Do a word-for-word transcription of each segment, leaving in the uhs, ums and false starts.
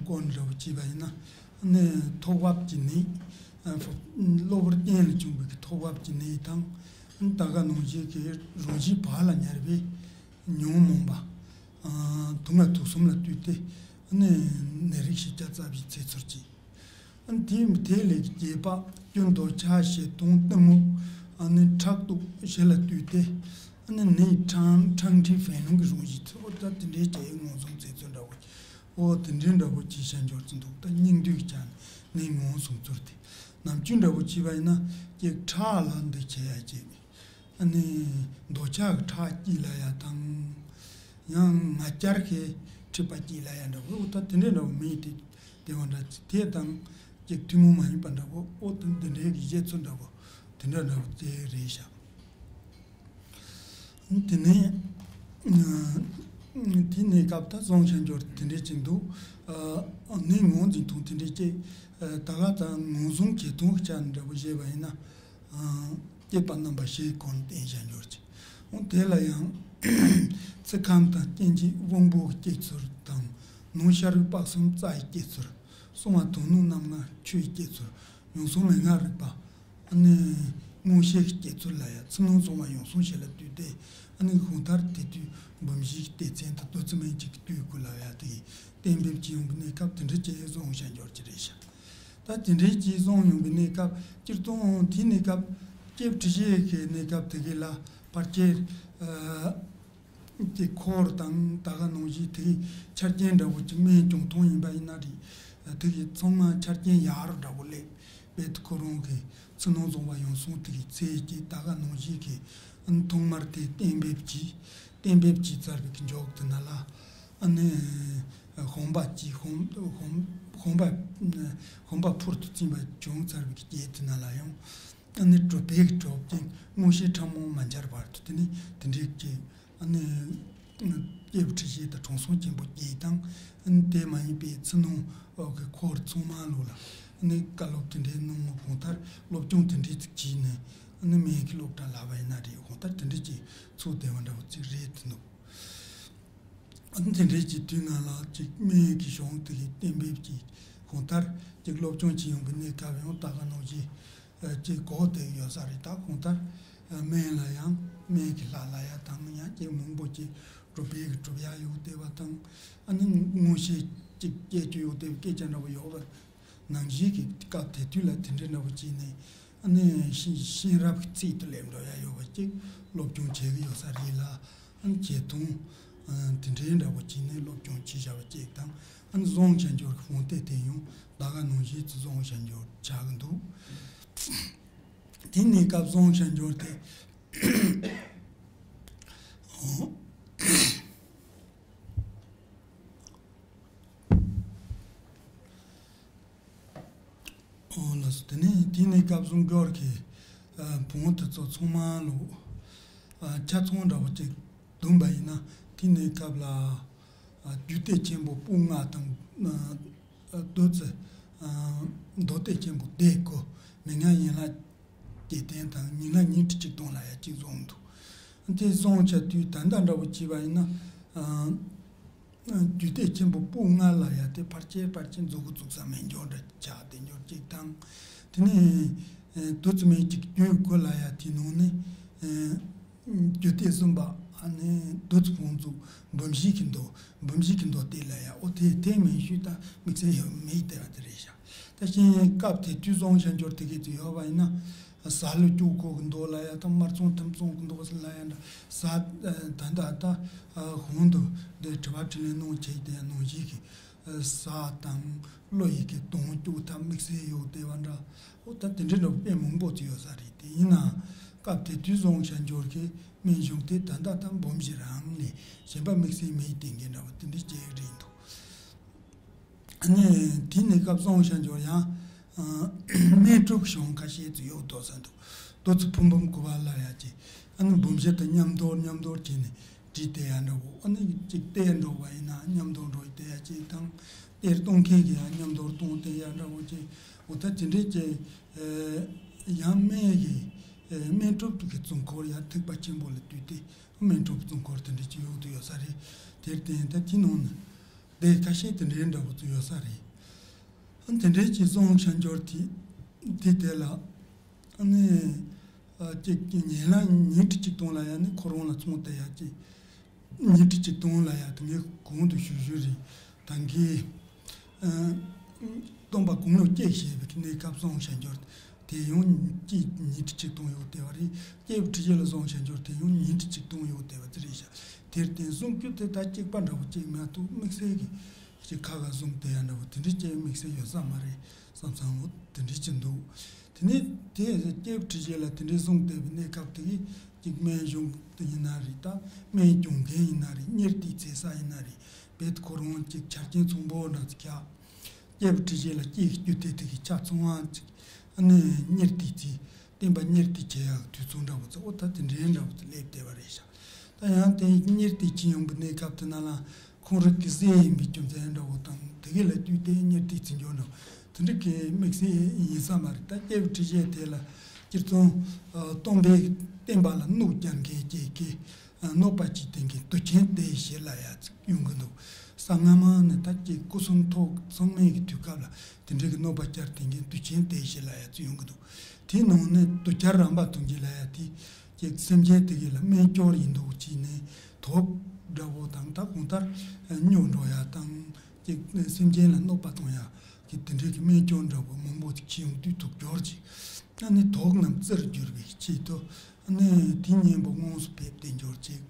སྐོར་འདྲ་བོ་བྱས་པ་ཡིན་ན། ཨ་ནི་ཐོག་བབས་ཀྱི་ནད། ཨ་གློ་བུར་རྐྱེན་ལས་བྱུང་བའི་གི་ཐོག་བབས་ཀྱི་ནད་དང་། ད་ག་ནང་བཞིན་གྱི་རང་བཞིན་བག་ལ་ཉལ་བའི་ཉོན་མོངས་པ། ཨ་དུག་ལྔ་དུག་གསུམ་ལ་ལྟོས་ཏེ། ཨ་ནི་ནད་རིགས་བཞི་བརྒྱ་རྩ་བཞི་ཚེ་ཚོད་ཀྱི། ཨ་ནི་དེ་དེ་ལས་རྒྱས་པ་སྐྱོན་འདོད་ཆགས་ཞེ་སྡང་གཏི་མུག་ཨ་ནི་ཕྲག་དོག་བཞི་ལ་ལྟོས་ཏེ། ཨ་ནི་ནད་ཕྲང་ཕྲང་ཕྲིན་ཕན་ལུང་གི་རང་བཞིན་ཚོ་ད་དེ་འདྲའི་བྱས་ངོས་བཟུང་ཚེ་ཚོད་འདྲ་བོ། ཨོ་དེ་འདྲའི་འདྲ་བོ་ཅིག་བྱ་འབྱོར་ཚུལ་འདུག་ད་སྙིང་བསྡུས་ཀྱང་ནི་ངོས་བཟུང་ཚུལ་དེ། ནམ་རྒྱུན་འདྲ་བོ་བྱས་པ་ཡིན་ན་ཀྱེ་ཁྲག་ལ་འདི་བྱེད་ཡ་བྱེད། ཨ་ནི་འདོད་ཆགས་ཀྱི་ཁྲག་སྐྱེད་ལ་ཡ་དང་། ཡང་ང་རྒྱལ་གྱི་མཁྲིས་པ་སྐྱེད་ལ་ཡ་འདྲ་བོ། ཨོ་ད་དེ་འདྲའི་འདྲ་བོ་མི་ཡི་དེ་དེ་བ་འདྲ་དེ་དང་ཀྱེ་ཐུན་མོང་མ་ཡིན་པ་འདྲ་བོ། ཨོ་ད་འདི་འདྲའི་གི་བཞེད་ཚུལ་འདྲ་བོ་དེ་འདྲ་འདྲ་བོ་དེ་རེད་ཤག་དེ་ནས་དེ་ནས་སྐབས་ད་བཟང་བྱ་འབྱོར་དེ་འདྲས་ཅིག་འདུག་ནས་ངོས་འཛིན་ཐོག་དེ་འདྲས་ཀྱི་ད་ག་ད་ངོས་བཟུང་བྱེད་སྟངས་ཀྱི་ཆ་འདྲ་པོ་བཤད་པ་ཡིན་ན། སྐྱེས་པ་རྣམ་པ་བཞིའི་སྐོར་བསྟན་བྱ་འབྱོར་ཅིག་འོ་དེ་ལ་ཡང་ཚིག་ཁམས་དང་སྐྱེ་མཆེད་དབང་པོ་གི་སྐྱེ་ཚུལ་དང་། ནང་ཤ་རུས་པ་གསུམ་རྩ་ཡི་སྐྱེ་ཚུལ། གསང་བ་དོན་སྣོད་རྣམ་ལྔ་ཆོས་ཀྱི་སྐྱེ་ཚུལ། ཡང་གསང་མན་ངག་རིག་པ། ཨ་ནི་མངོན་ཤེས་ཀྱི་སྐྱེ་ཚུལ་ལ་ཡང་ཕྱི་ནང་གསང་བ་ཡང་གསང་བྱེད་ལ་ལྟོས་ཏེ། ཨ་ནི་གང་ལྟར་དེ་དུས་འབུམ་བཞིའི་སྡེ་ཚན་དང་བདུད་རྩི་སྨན་གྱི་དུས་སྐུ་ལ་ཡང་དེ་གཏན་འབེབས་ཀྱི་ཡོང་གི་གནས་སྐབས་དེ་འདྲ་ཅིག་བཟང་བྱ་འབྱོར་གྱི་རེད་ཤག་ད་དེ་འདྲའི་ཅིག་བཟང་ཡོང་གི་གནས་སྐབས་སྤྱིར་བཏང་དེའི་གནས་སྐབས་སྐྱེས་བུ་ཁྲི་བྱའི་གི་གནས་སྐབས་དེ་གི་ལ་ཕལ་ཆེར། དེ་འཁོར་དང་ད་ག་ནང་བཞིན་དེ་གི་ཆ་རྐྱེན་འདྲ་བོ་ཅིག་སྨན་བྱུང་ཐོང་ཡིན་པ་ཡིན་ན་རེད། དེ་གི་ཚང་མ་ཆ་རྐྱེན་ཡག་རུ་འདྲ་བོ་སླེབས་པས་དེ་ཁོ་རང་གི་ཕྱི་ནང་གསང་བ་ཡང་གསང་དེ་གི་ཚེ་གི་ད་ག་ནང་བཞིན་གི་ཐོག་མར་དེ་གཏན་འབེབས་ཀྱིས་གཏན་འབེབས་ཀྱིས་ཚར་བའི་གི་འཇོག་དེ་ན་ལ། ཨ་ནི་དཔོན་པོ་གཅིག་དཔོན་དཔོན་དཔོན་པོ་དཔོན་པོ་ཕུལ་དུ་ཕྱིན་པ་བྱུང་ཚར་བའི་གི་རྗེས་དེ་ན་ལ་ཡང་། ཨ་ནི་གྲུབ་པའི་གྲོགས་ཀྱིས་མངོན་ཤེས་ཕྲ་མོ་མ་འཆར་བར་དུ་དེ་ནི་དེ་འདྲའི་ཀྱི་ཨ་ནི་སྐྱེས་བུ་ཁྲི་བྱའི་དང་དྲང་སྲོང་ཆེན་པོ་བརྒྱད་དང་། ཨ་ནི་དེ་མ་ཡིན་པའི་ཕྱི་ནང་གི་འཁོར་ཚང་མ་ལོ་ལ་ཨ་ནི་བཀའ་སློབ་དེ་འདྲའི་གནང་ངོ་གང་ལྟར་སློབ་སྦྱོང་དེ་འདྲའི་ཅིག་བྱས་ནས། ཨ་ནི་སྨན་གྱི་སློབ་གྲྭ་ལ་བ་ཡིན་ན་རེད། གང་ལྟར་དེ་འདྲའི་ཅིག་ཚུགས་བསྡད་པ་འདྲ་བོ་ཅིག་རེད་དེ་འདུག་ཨ་ནི་དེ་འདྲའི་ཅིག་དུས་ནང་ལ་ཅིག་སྨན་གྱི་གཞུང་དེ་གི་གཏན་འབེབས་ཀྱིས་གང་ལྟར་ཅིག་སློབ་སྦྱོང་བྱེད་ཡོང་གི་གནས་སྐབས་ཡང་ད་ག་ནང་བཞིན། ཨ་ཅིག་གོ་བདེ་ཡོད་ས་རེད། ད་གང་ལྟར་ཨ་སྨན་ལ་ཡང་སྨན་གྱི་ལྷ་ལ་ཡང་དང་ཡང་ཅིག་མང་པོ་ཅིག་གྲུབ་པའི་གི་གྲུབ་ཡ་ཡོད་བསྡད་པ་དང་། ཨ་ནི་མངོན་ཤེས་ཅིག་སྐྱེ་རྒྱུ་ཡོད་བསྡད་པའི་སྐད་ཆ་འདྲ་བོ་ཡོད་པ་ནང་བཞིན་གྱི་སྐབས་དེ་དུས་ལ་དེ་འདྲའི་འདྲ་བོ་བྱས་ནས། ཨ་ནི་ཤེས་ཤེས་རབ་ཀྱི་ཚིག་ཏུ་སླེབས་འགྲོ་ཡ་ཡོད་པ་ཅིག་སློབ་སྦྱོང་བྱེད་ཀྱི་ཡོད་ས་རེད་ལ། ཨ་ནི་བྱེད་སྟངས་ཨ་དེ་འདྲའི་འདྲ་བོ་བྱས་ནས་སློབ་སྦྱོང་བྱེད་བྱ་བ་ཅིག་དང་། ཨ་ནི་བཟང་བྱ་འབྱོར་གྱི་དཔུང་སྡེ་དེ་ཡང་ད་ག་ནང་བཞིན་དུ་བཟང་བྱ་འབྱོར་ཆགས་ཀྱི་འདུག་དེ་གནས་སྐབས་བཟང་བྱ་འབྱོར་དེ། ཨོ་ལགས་སོ། དེ་ནས་དེ་ནས་སྐབས་བཟང་འབྱོར་གྱི་ཨ་བུ་མོ་དེ་ཚོ་ཚང་མ་ལོ་ཨ་ཆ་ཚང་འདྲ་བོ་ཅིག་བསྡོམས་པ་ཡིན་ན། དེ་ནས་སྐབས་ལ་ཨ་རྒྱུད་སྡེ་ཆེན་པོ་པོད་ལྔ་དང་ཨ་བདུད་རྩི། ཨ་མདོ་སྡེ་ཆེན་པོ་སྡེ་དགུ། མན་ངག་ཡན་ལག་བརྒྱད་ལྡན་དང་ཉི་ལ་ཉི་ཁྲི་གཅིག་སྟོང་ལ་ཡ་གཅིག་བཟུང་འདུག་དེ་བཟུང་བྱ་དུས་ད་ལྟ་འདྲ་བོ་བྱས་པ་ཡིན་ན། ཨ་རྒྱུད་སྡེ་ཆེན་པོ་པོད་ལྔ་ལ་ཡ་དེ་ཕལ་ཆེར་ཕལ་ཆེར་མཛུབ་གུ་བཙུགས་ས་མེད་འགྱུར་འདྲ་ཆགས་བསྡད་འགྱུར་གཅིག་དང་། དེ་ནས་ཨ་བདུད་རྩི་སྨན་གྱི་རྒྱུད་དགུ་ལ་ཡ་དེ་ནང་ནས་ཨ་རྒྱུད་སྡེ་གསུམ་པ་ཨ་ནི་བདུད་རྩི་བོངས་འཛུགས་འབུམ་བཞི་གི་མདོ། འབུམ་བཞི་གི་མདོ་སྡེ་ལ་ཡ། ཨོ་དེ་དེ་མིན་ཞུས་ད་དམིགས་བསལ་ཡོད་མེད་དེ་བ་དེ་རེད་ཤག་ད་གཞན་སྐབས་དེ་དུས་བཟང་བྱ་འབྱོར་དེ་གས་དུ་ཡོད་པ་ཡིན་ན། གཟའ་ལུག་སྐྱོ་ཁོག་གི་མདོ་ལ་ཡ་དང་དམར་ཚོང་ཐུམ་ཚོང་གི་མདོ་ལ་ཡ་འདྲ། གཟའ་ད་ད་ད་གོང་དུ་འདི་དྲི་བ་དྲིས་ལན་གནང་བྱས་དེ་ནང་བཞིན་གྱི་གཟའ་དང་ཀླུ་ཡི་གི་གདོང་སྐྱོ་ཐབས་དམིགས་བསལ་ཡོད་དེ་བ་འདྲ། ཨོ་ད་དེ་འདྲའི་འདྲ་བོ་དཔེ་མང་པོ་ཅིག་ཡོད་ས་རེད། དེ་ཡིན་ན་སྐབས་དེ་དུས་བཟང་བྱ་འབྱོར་གྱི་སྨན་གཞུང་དེ་ད་ལྟ་ད་འབུམ་བཞི་རང་ལས་གཞན་པ་དམིགས་བསལ་མེད་དེ་འགན་འདྲ་བོ་དེ་འདྲའི་སྐྱེ་རེད་འདུག་ཨ་ནི་དེ་ནས་སྐབས་བཟང་བྱ་འབྱོར་ཡང་ཨ་སྨན་སྒྲུབ་གཞུང་ཁ་ཤས་ཅིག་ཡོད་དོ་ས་འདུག་བདུད་རྩི་ཕུང་འབུམ་དགུ་པ་ལ་ཡ་ཅིག་ཨ་ནི་འབུམ་བཞི་དང་མཉམ་དོར་མཉམ་དོར་བྱས་ནས་བྲིས་བསྡད་ཡ་འདྲ་བོ། ཨ་ནི་ཅིག་གཏེར་འགྲོ་བ་ཡིན་ན་མཉམ་དོར་འགྲོ་བསྡད་ཡ་ཅིག་དང་། གཏེར་གཏོང་མཁན་གྱིས་ཡང་མཉམ་དོར་གཏོང་བསྡད་ཡ་འདྲ་བོ་ཅིག་འོ་ད་དེ་འདྲའི་ཅིག་ཨ་ཡང་སྨན་གྱི་ཨ་སྨན་སྒྲུབ་ཀྱི་གཙུག་འཁོར་ཡང་ཐེག་པ་ཆེན་པོ་ལ་བཏུད་དེ་སྨན་སྒྲུབ་གཙུག་འཁོར་དེ་འདྲ་ཅིག་ཡོད་དུ་ཡོད་ས་རེད། དེར་བརྟེན་ད་དེ་ནང་ནས། སྡེ་ཁ་ཤས་དེ་འདྲའི་འདྲ་པོ་ཚོ་ཡོད་ས་རེད། ཨ་དེ་འདྲའི་ཅིག་བཟང་ཤ་འབྱོར་དེ་དེ་དེ་ལ་ཨ་ནི་ཨ་ཅིག་ཉེ་ལམ་ཉིན་ཁྲི་གཅིག་སྟོང་ལ་ཡ་ནི་ཁོ་རང་ལ་ཚོང་དེ་ཡ་ཅིག་ཉིན་ཁྲི་གཅིག་སྟོང་ལ་ཡ་དེ་ངས་གོང་དུ་ཞུ་ཞུ་རེད། ད་གིན་ཨ་སྟོན་པ་དགུང་ལོ་བརྒྱད་བཞེས་པའི་གནས་སྐབས་བཟང་ཤ་འབྱོར་དེ་ཡང་ཅིག་ཉིན་ཁྲི་གཅིག་སྟོང་ཡོད་དེ་བ་རེད། སྐྱེས་བུ་ཁྲི་བཞི་ལ་བཟང་ཤ་འབྱོར་དེ་ཡང་ཉིན་ཁྲི་གཅིག་སྟོང་ཡོད་དེ་བ་ཙི་རེད་ཤག་དེར་བརྟེན་གསུང་རྒྱུ་དེ་ད་གཅིག་པ་འདྲ་བོ་གཅིག་མ་གཏོགས་དམིགས་བསལ་གྱི་ཅིག་ཁ་ཁ་བཟུང་བསྡད་ཡ་འདྲ་བོ་དེ་འདྲའི་ཅིག་དམིགས་བསལ་ཡོད་ས་མ་རེད་བསམ་བསམ་བློ་དེ་འདྲའི་ཅིག་འདུག་དེ་ནས་དེ་སྐྱེས་བུ་ཁྲི་བཞི་ལ་དེ་འདྲའི་གསུང་བསྡད་པའི་གནས་སྐབས་དེ་གི་ཅིག་སྨན་གཞུང་དེ་ཡིན་ན་རེད། ད་སྨན་སྦྱོང་མཁན་ཡིན་ན་རེད། གཉེར་དེ་བྱེད་ས་ཡིན་ན་རེད། རྦད་དེ་ཁོ་རང་ཅིག་ཆ་རྐྱེན་ཚང་པོ་འདྲ་ཅིག་ཆགས། སྐྱེས་བུ་ཁྲི་བཞི་ལ་སྐྱེས་རྒྱུ་དེ་དེ་གི་ཆ་ཚང་བ་ཅིག་ཨ་ནི་གཉེར་དེ་ཅིག་བསྟན་པ་གཉེར་དེ་བྱེད་ཡག་དུས་ཚོད་འདྲ་བོ་ཚོ་ཨོ་ད་དེ་འདྲའི་འདྲ་བོ་ཚོ་སླེབས་བསྡད་པ་རེད་ཤག་ད་ཡང་དེ་གཉེར་དེ་ཅི་ཡོང་གི་གནས་སྐབས་དེ་ན་ལ་ཁོང་རང་གི་སྲས་ཡིན་པའི་རྒྱུ་མཚན་འདྲ་བོ་དང་དེ་གི་ལ་དུས་དེ་གཉེར་དེ་ཅི་འཇོག་འདྲ་བོ་དེ་འདྲ་གི་དམིགས་བསལ་ཡིན་ས་མ་རེད། ད་སྐྱེས་བུ་ཁྲི་བཞི་དེ་ལ་སྤྱིར་བཏང་སྟོན་པའི་བསྟན་པ་ལ་གནོད་སྐྱེལ་མཁན་གྱི་གི་གནོད་པ་ཅིག་བསྟན་མཁན་དུས་ཆེན་དེ་བཞི་ལ་ཡ་ཅིག་ཡོང་གི་འདུག་གསང་སྔ་མ་ནས་ད་ཅིག་སྐུ་གསུང་ཐོག་ཚང་མའི་གི་དུས་སྐབས་ལ་དེ་འདྲའི་གི་གནོད་པ་བསྐྱལ་བསྟན་མཁན་དུས་ཆེན་དེ་བཞི་ལ་ཡ་ཅིག་ཡོང་གི་འདུག་དེའི་ནང་ནས་དུས་འཁྱར་རམ་པ་ཐུང་ཅིག་ལ་ཡ་དེ་ཅིག་སེམས་ཅན་དེ་གི་ལ་སྨན་སྐྱོར་ཡིན་འདུག་ཅིག་ནས་དོགས་འདྲ་བོ་དང་ད་གང་ལྟར་སྨྱོ་འགྲོ་ཡ་དང་ཅིག་སེམས་ཅན་ལ་གནོད་པ་གཏོང་ཡ་གི་དེ་འདྲའི་གི་སྨན་སྐྱོར་འདྲ་བོ་མང་པོ་ཅིག་བྱེད་ཡོང་དུས་དུས་འཁྱར་ཅིག་ཨ་ནི་དོགས་རྣམས་རྩིར་གྱུར་པའི་ཆེད་དུ་ཨ་ནི་དེའི་གཉེན་པོ་དངོས་སུ་ཕེབས་ཏེ་འབྱོར་ཅིག་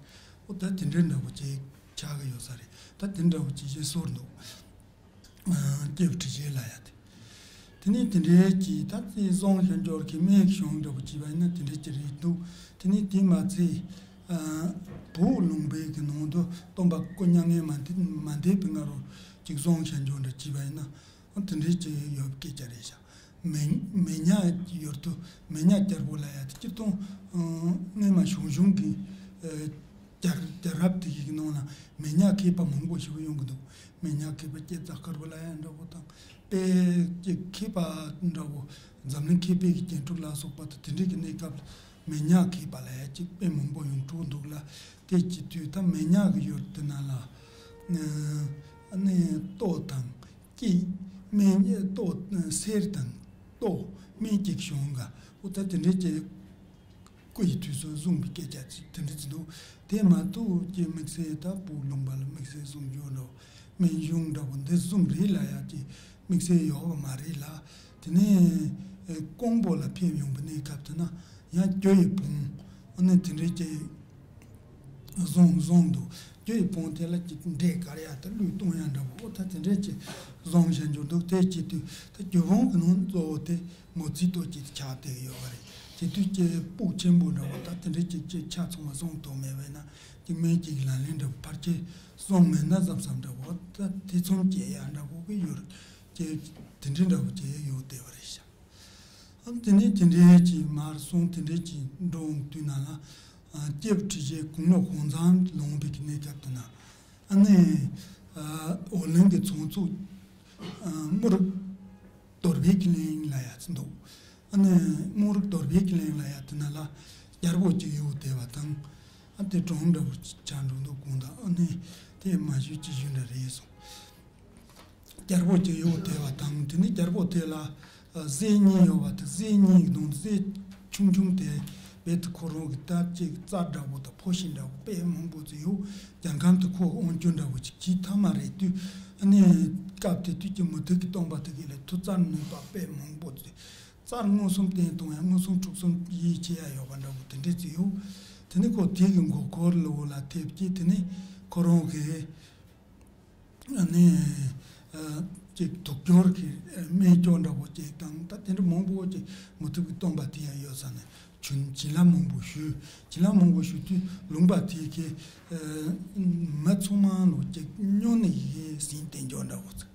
ཨོ་ད་དེ་འདྲའི་འདྲ་བོ་ཅིག་ཆགས་ཀྱི་ཡོད་ས་རེད། ད་དེ་འདྲ་བོ་ཅིག་བཤད་སྲོལ་འདུག་སྐྱེས་བུ་ཁྲི་བཞི་ལ་ཡ་དེ། དེ་ནས་དེ་འདྲའི་གྱི་ད་ཅི་བཟང་ཤ་འབྱོར་གྱི་སྨན་གཞུང་འདྲ་བོ་བྱས་པ་ཡིན་ན་དེ་འདྲའི་ཅི་རེད་འདུག་དེ་ནས་དེ་མ་ཚད་བོད་ལུང་པའི་གི་ནང་དུ་སྟོན་པ་སྐུ་མྱ་ངན་མ་འདས་མ་འདས་པའི་སྔ་རོ་ཅིག་བཟང་ཤ་འབྱོར་འདྲ་བྱས་པ་ཡིན་ན་དེ་འདྲའི་ཅི་ཡོད་སྐད་ཆ་རེད་ཤག་མེ་མེ་ཉག་ཡོད་དུ་མེ་ཉག་རྒྱལ་པོ་ལ་ཡ་དེ་སྤྱིར་བཏང་སྔོན་མ་ཞང་ཞུང་གི་རྒྱལ་རྒྱལ་རབས་དེ་གི་ནང་ལ་མེ་ཉག་མཁས་པ་མང་པོ་ཞིག་ཡོང་གི་འདུག་མེ་ཉག་མཁས་པ་སྐྱེ་རྩ་དཀར་པོ་ལ་ཡ་འདྲ་པོ་དང་དཔེ་ཀྱི་མཁས་པ་འདྲ་པོ་འཛམ་གླིང་མཁས་པའི་གི་རྒྱན་དྲུག་ལ་སོགས་པ་དང་དེ་འདྲའི་གི་གནས་སྐབས་ལ་མེ་ཉག་མཁས་པ་ལ་ཡ་ཅིག་དཔེ་མང་པོ་ཡོང་འགྲོ་འདུག་ལ་དེ་ཅི་དུས་ད་མེ་ཉག་གི་ཡུལ་དེ་ན་ལ་ཨ་ནི་ལྟོ་དང་ཀྱི་སྨན་ལྟོ་གསེར་དང་ལྟོ་སྨན་གྱི་གཞུང་ག་འོ་ད་དེ་འདྲའི་ཅིག་སྐུ་ཡི་དུས་སུ་གསུངས་པའི་སྐད་ཆ་ཅིག་དེ་འདྲ་ཅིག་འདུག་དེ་མ་གཏོགས་ཀྱི་དམིགས་བསལ་ད་བོད་ལུང་པ་ལ་དམིགས་བསལ་གསུང་རྒྱུ་འགྲོ་སྨན་གཞུང་འདྲ་བོ་འདི་གསུམ་རེད་ལ་ཡ་ཀྱི་དམིགས་བསལ་ཡོད་པ་མ་རེད་ལ། དེ་ནས་ཀོང་པོ་ལ་ཕེབས་ཡོང་པའི་གནས་སྐབས་དེ་ན་ཡང་རྒྱུ་ཡི་བོང་ཨ་ནི་དེ་འདྲའི་ཀྱི་བཟང་བཟང་འདུག་རྒྱུ་ཡི་བོང་དེ་ལ་ཀྱི་འབྲས་དཀར་ཡ་དང་གླུད་གཏོང་ཡ་འདྲ་བོ་ཨོ་ད་དེ་འདྲའི་ཀྱི་བཟང་ཞིག་འགྱུར་འདུག་དེ་ཅི་དུས་ད་རྒྱུ་བོང་གི་ནང་གཙོ་བོ་དེ་མོ་རྩིས་ཏོ་ཅིག་ཆགས་བསྡད་ཡོད་པ་རེད། དེ་དུས་ཀྱི་སྤུག་ཆེན་པོ་འདྲ་བོ་ད་དེ་འདྲའི་ཀྱི་ཀྱི་ཆ་ཚང་བ་བཟང་ཐོག་མེད་པས་ན་ཀྱི་སྨན་གྱི་ལག་ལེན་འདྲ་བོ་ཕལ་ཆེར་བཟང་མེད་ན་བསམ་བསམ་འདྲ་བོ་ད་དེ་ཚོམ་སྐྱེ་ཡ་འདྲ་བོ་གི་ཡོད་རེད། ཀྱི་དེ་འདྲའི་འདྲ་བོ་ཀྱི་ཡོད་བསྡད་པ་རེད་ཤག་ཨ་དེ་ནས་དེ་འདྲའི་ཀྱི་མར་སོང་དེ་འདྲའི་ཀྱི་འགྲོ་འོང་དུས་ན་ལ་ཨ་སྐྱེས་བུ་ཁྲི་བཞི་དགུང་ལོ་གང་འཚམ་ལོངས་པའི་གི་གནས་སྐབས་དུ་ན་ཨ་ནི་ཨ་ཨོ་གླིང་གི་ཚོང་ཚོགས་ཨ་དམུ་རུ་གདོལ་པའི་གི་གླིང་ལ་ཡ་ཚི་འདུག་ཨ་ནི་དམུ་རུ་གདོལ་པའི་གི་གླིང་ལ་ཡ་དེ་ན་ལ་རྒྱལ་པོ་ཅིག་ཡོད་བསྡད་པ་དང་ཨ་དེ་གྲོང་འདྲ་བོ་ཆགས་འགྲོ་འདུག་གོང་དང་ཨ་ནི་དེ་མ་ཞུ་ཅི་ཞུ་འདྲ་རེད་སོང་། རྒྱལ་པོ་ཅིག་ཡོད་བསྡད་པ་དང་དེ་ནས་རྒྱལ་པོ་དེ་ལ་ཨ་སྲས་གཉིས་ཡོད་པ་དེ་སྲས་གཉིས་ཀྱི་ནང་དུ་སྲས་ཆུང་ཆུང་དེ་རྦད་དེ་ཁོ་རང་གི་ད་ཅིག་རྩྭ་འདྲ་བོ་དང་ཕོ་ཤིང་འདྲ་བོ་དཔེ་མང་པོ་ཅིག་ཡོད། རྒྱལ་ཁམས་དུ་ཁོ་དབང་སྒྱུར་འདྲ་བོ་ཅིག་བྱེད་ཐབས་མ་རེད་དུས་ཨ་ནི་སྐབས་དེ་དུས་ཀྱི་མུ་སྟེགས་ཀྱི་སྟོན་པ་དེ་གི་ལ་ཐུགས་རྩལ་ནུས་པ་དཔེ་མང་པོ་ཅིག་རྩལ་མངོན་སུམ་བསྟན་གཏོང་ཡ་མངོན་སུམ་འཁྲུག་གསུམ་ཡིད་ཆེས་ཡ་ཡོད་པ་འདྲ་བོ་དེ་འདྲས་ཅིག་ཡོད། དེ་ནས་ཁོ་དེ་གི་མགོ་སྐོར་ལོ་ལ་ཐེབས་ཀྱིས་དེ་ནས་ཁོ་རང་གི་ཨ་ནི་ཨ་ཅིག་དུག་སྦྱོར་གྱི་ཨ་སྨན་སྐྱོར་འདྲ་བོ་ཅིག་དང་ད་དེ་འདྲ་མང་པོ་ཅིག་མུ་སྟེགས་ཀྱི་སྟོན་པ་དེ་ཡང་ཡོད་ས་ནས་བྱིན་བྱིན་རླབས་མང་པོ་ཞུས། བྱིན་རླབས་མང་པོ་ཞུ་དུས་ལུང་པ་དེ་གའི་ཨ་མི་ཚང་མ་ལོ་ཅིག་སྨྱོ་ནད་ཀྱིས་ཟིན་བསྡད་འཇོག་འདྲ་བོ་ཅིག་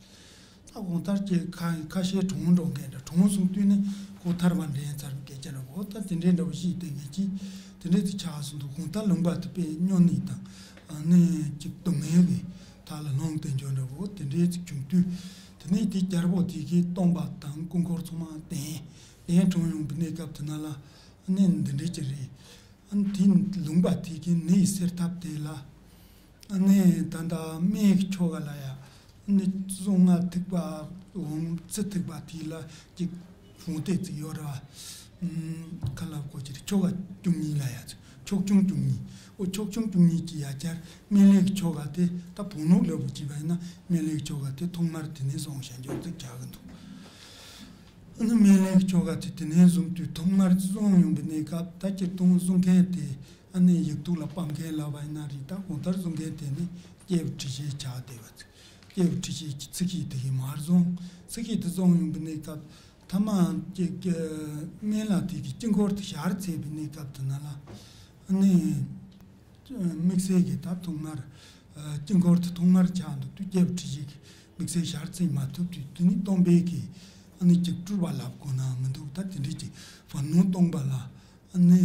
ད་གང་ལྟར་ཅིག་ཁ་ཁ་ཤས་གྲོངས་འགྲོ་མཁན་འདྲ་གྲོངས་སོང་དུས་ནས་ཁོ་ཐར་པ་འདྲེན་ཚར་བའི་སྐད་ཆ་འདྲ་བོ་ད་དེ་འདྲའི་འདྲ་བོ་ཞིག་བསྟན་མཁན་ཅིག་དེ་འདྲའི་ཅིག་ཆགས་སོང་འདུག་གང་ལྟར་ལུང་པ་དེ་དཔེ་སྨྱོ་ནད་དང་ཨ་ནི་ཅིག་སྡུག་བསྔལ་གྱི་ཐག་ལ་ལྷུང་བསྡད་འཇོག་འདྲ་བོ་དེ་འདྲའི་ཅིག་བྱུང་དུས་དེ་ནས་དེ་རྒྱལ་པོ་དེ་གིས་སྟོན་པ་དང་སྐུ་འཁོར་ཚང་མ་བསྟེན་བསྟེན་གྲོངས་ཡོང་བའི་གནས་སྐབས་དེ་ན་ལ་ཨ་ནི་འདི་འདྲའི་ཅིག་རེད། ཨ་ནི་དེ་ལུང་པ་དེ་གི་ནད་སེལ་ཐབས་དེ་ལ་ཨ་ནི་ད་ལྟ་སྨན་གྱི་ཆོ་ག་ལ་ཡ་ ནི་གཟུངས་སྔགས་ཐེག་པ་འོང་ཚེ་ཐེག་པ་དེ་ལ་ཅིག་བུང་སྟེ་ཅིག་ཡོད་ར་བ། ཁ་ལབ་གོ་ཅིག་ཆོ་ག་བཅུ་གཉིས་ལ་ཡ་ཆོག་ཆུང་བཅུ་གཉིས། ཨོ་ཆོག་ཆུང་བཅུ་གཉིས་ཀྱི་ཡ་ཆར་སྨན་བླའི་ཆོ་ག་དེ་ད་བུང་ནུ་ལ་བུ་བྱས་པ་ཡིན་ན་སྨན་བླའི་ཆོ་ག་དེ་ཐོག་མར་དེ་ནས་བཟུང་བྱ་འཇོག་ཅིག་བྱ་གི་འདུག་ཨ་ནི་སྨན་བླའི་ཆོ་ག་དེ་དེ་ནས་བཟུང་དུས་ཐོག་མར་བཟུང་ཡོང་པའི་གནས་སྐབས་ད་སྤྱིར་བཏང་བཟུང་མཁན་དེ་ཨ་ནི་ཡིག་ཐོག་ལ་ཕབ་མཁན་ལབ་པ་ཡིན་ན་རེད། ད་གང་ལྟར་བཟུང་མཁན་དེ་ནི་སྐྱེས་བུ་ཁྲི་བྱས་ཆགས་བསྡད་པ་ཚིག་སྐྱེས་བུ་ཁྲི་བྱས་ཀྱི་ཚིག་ཤིག་དེ་གི་མར་བཟུང་། ཚིག་ཤིག་དེ་བཟུང་ཡོང་པའི་གནས་སྐབས་ཐ་མ་ཀྱི་སྨན་བླ་དེ་གི་དཀྱིལ་འཁོར་དེ་ཞལ་ཚེས་པའི་གནས་སྐབས་དེ་ན་ལ་ཨ་ནི། དམིགས་བསལ་གྱི་ད་ཐོག་མར་དཀྱིལ་འཁོར་དུ་ཐོག་མར་ཆགས་འདུག་དུས་སྐྱེས་བུ་ཁྲི་བྱས་ཀྱི་དམིགས་བསལ་ཞལ་ཚེས་མ་ཐུབ་དུས་དེ་ནི་སྟོན་པའི་གི་ཨ་ནི་ཅིག་སྤྲུལ་པ་ལབ་དགོས་ན་མི་འདུག་ད་དེ་འདྲའི་ཅིག་བར་སྣང་སྟོན་པ་ལ་ཨ་ནི་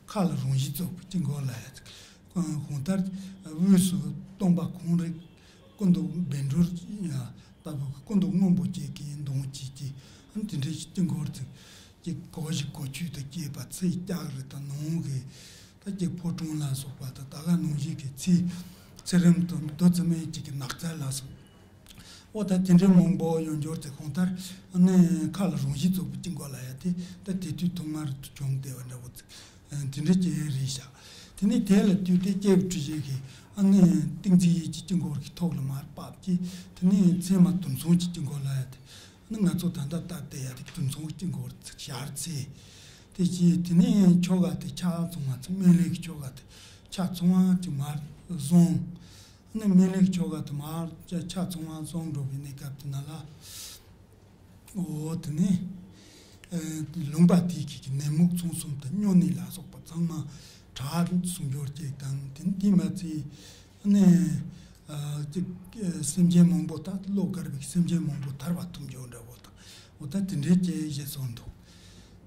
མཁའ་ལ་རང་བཞིན་རྫོགས་པའི་དཀྱིལ་འཁོར་ལ་ཡ་གང་ལྟར་དབུས་སུ་སྟོན་པ་ཁོང་རང་སྐུ་མདོག་བཻ་ཌཱུརྻ་ཡ་ལྟ་བུ་སྐུ་མདོག་སྔོན་པོ་ཅན་གྱི་གདོང་བྱས་ཀྱི་ཨ་ནི་དེ་འདྲའི་ཅིག་དཀྱིལ་འཁོར་ཅིག་ཅིག་གོ་བཞི་གོ་བཅུ་དང་བཅས་པ་ཚེས་ལྕགས་རི་དང་ནོར་བུ་གི་ད་ཅིག་ཕོ་བྲང་ལ་སོགས་པ་དང་ད་ག་ནང་བཞིན་གྱི་ཚེ་ཚེ་རིམ་དང་རྡོ་རྩི་སྨན་གཅིག་གི་ནགས་ཚལ་ལ་སོགས། ཨོ་ད་དེ་འདྲའི་མང་པོ་ཡོད་འབྱོར་ཚེ་གང་ལྟར་ནི་མཁའ་ལ་རང་བཞིན་རྫོགས་པའི་དཀྱིལ་འཁོར་ལ་ཡ་དེ་ད་དེ་དུས་ཐོག་མར་དུ་བྱུང་བསྡད་པ་འདྲ་བོ་ཚིག་དེ་འདྲ་ཅིག་རེད་ཤག་དེ་ནས་དེ་ལ་དུས་དེ་སྐྱེས་བུ་ཁྲི་བྱས་ཀྱི་ཨ་ནི་ཏིང་འཛིན་ཡིད་ཀྱི་དཀྱིལ་འཁོར་གྱི་ཐོག་ལ་མར་ཕབ་ཀྱི་དེ་ནས་མཚན་མ་དུར་མཚོན་གྱི་དཀྱིལ་འཁོར་ལ་ཡ་དེ། ང་ཚོ་ད་ལྟ་ལྟ་བསྡད་ཡ་དེ་དུར་མཚོན་དཀྱིལ་འཁོར་ཞལ་ཚེས། དེ་བཞིན་དེ་ནས་ཆོ་ག་དེ་ཕྱག་བཙོང་བ་ཚོ་སྨན་བླའི་ཆོ་ག་དེ་ཕྱག་བཙོང་བ་ཅིག་མར་བཟུང་། ཨ་ནི་སྨན་བླའི་ཆོ་ག་དེ་མར་ཕྱག་བཙོང་བ་བཟུང་འགྲོ་བའི་གནས་སྐབས་དེ་ན་ལ། འོ་དེ་ནས་ལུང་པ་དེའི་གི་ནད་མུག་མཚོན་གསུམ་དང་སྨྱོ་ནད་ལ་སོགས་པ་ཚང་མ་དྲག་སོང་འབྱོར་ཅིག་དང་དེ་དེ་མ་ཚད། ནས་ཅིག་སེམས་ཅན་མང་པོ་ད་བློ་དཀར་བའི་སེམས་ཅན་མང་པོ་ཐར་བ་ཐུབ་འགྱོ་འདྲ་བོ་དང་འོ་ད་དེ་འདྲའི་སྐྱེ་བཞེས་སོང་འདུག་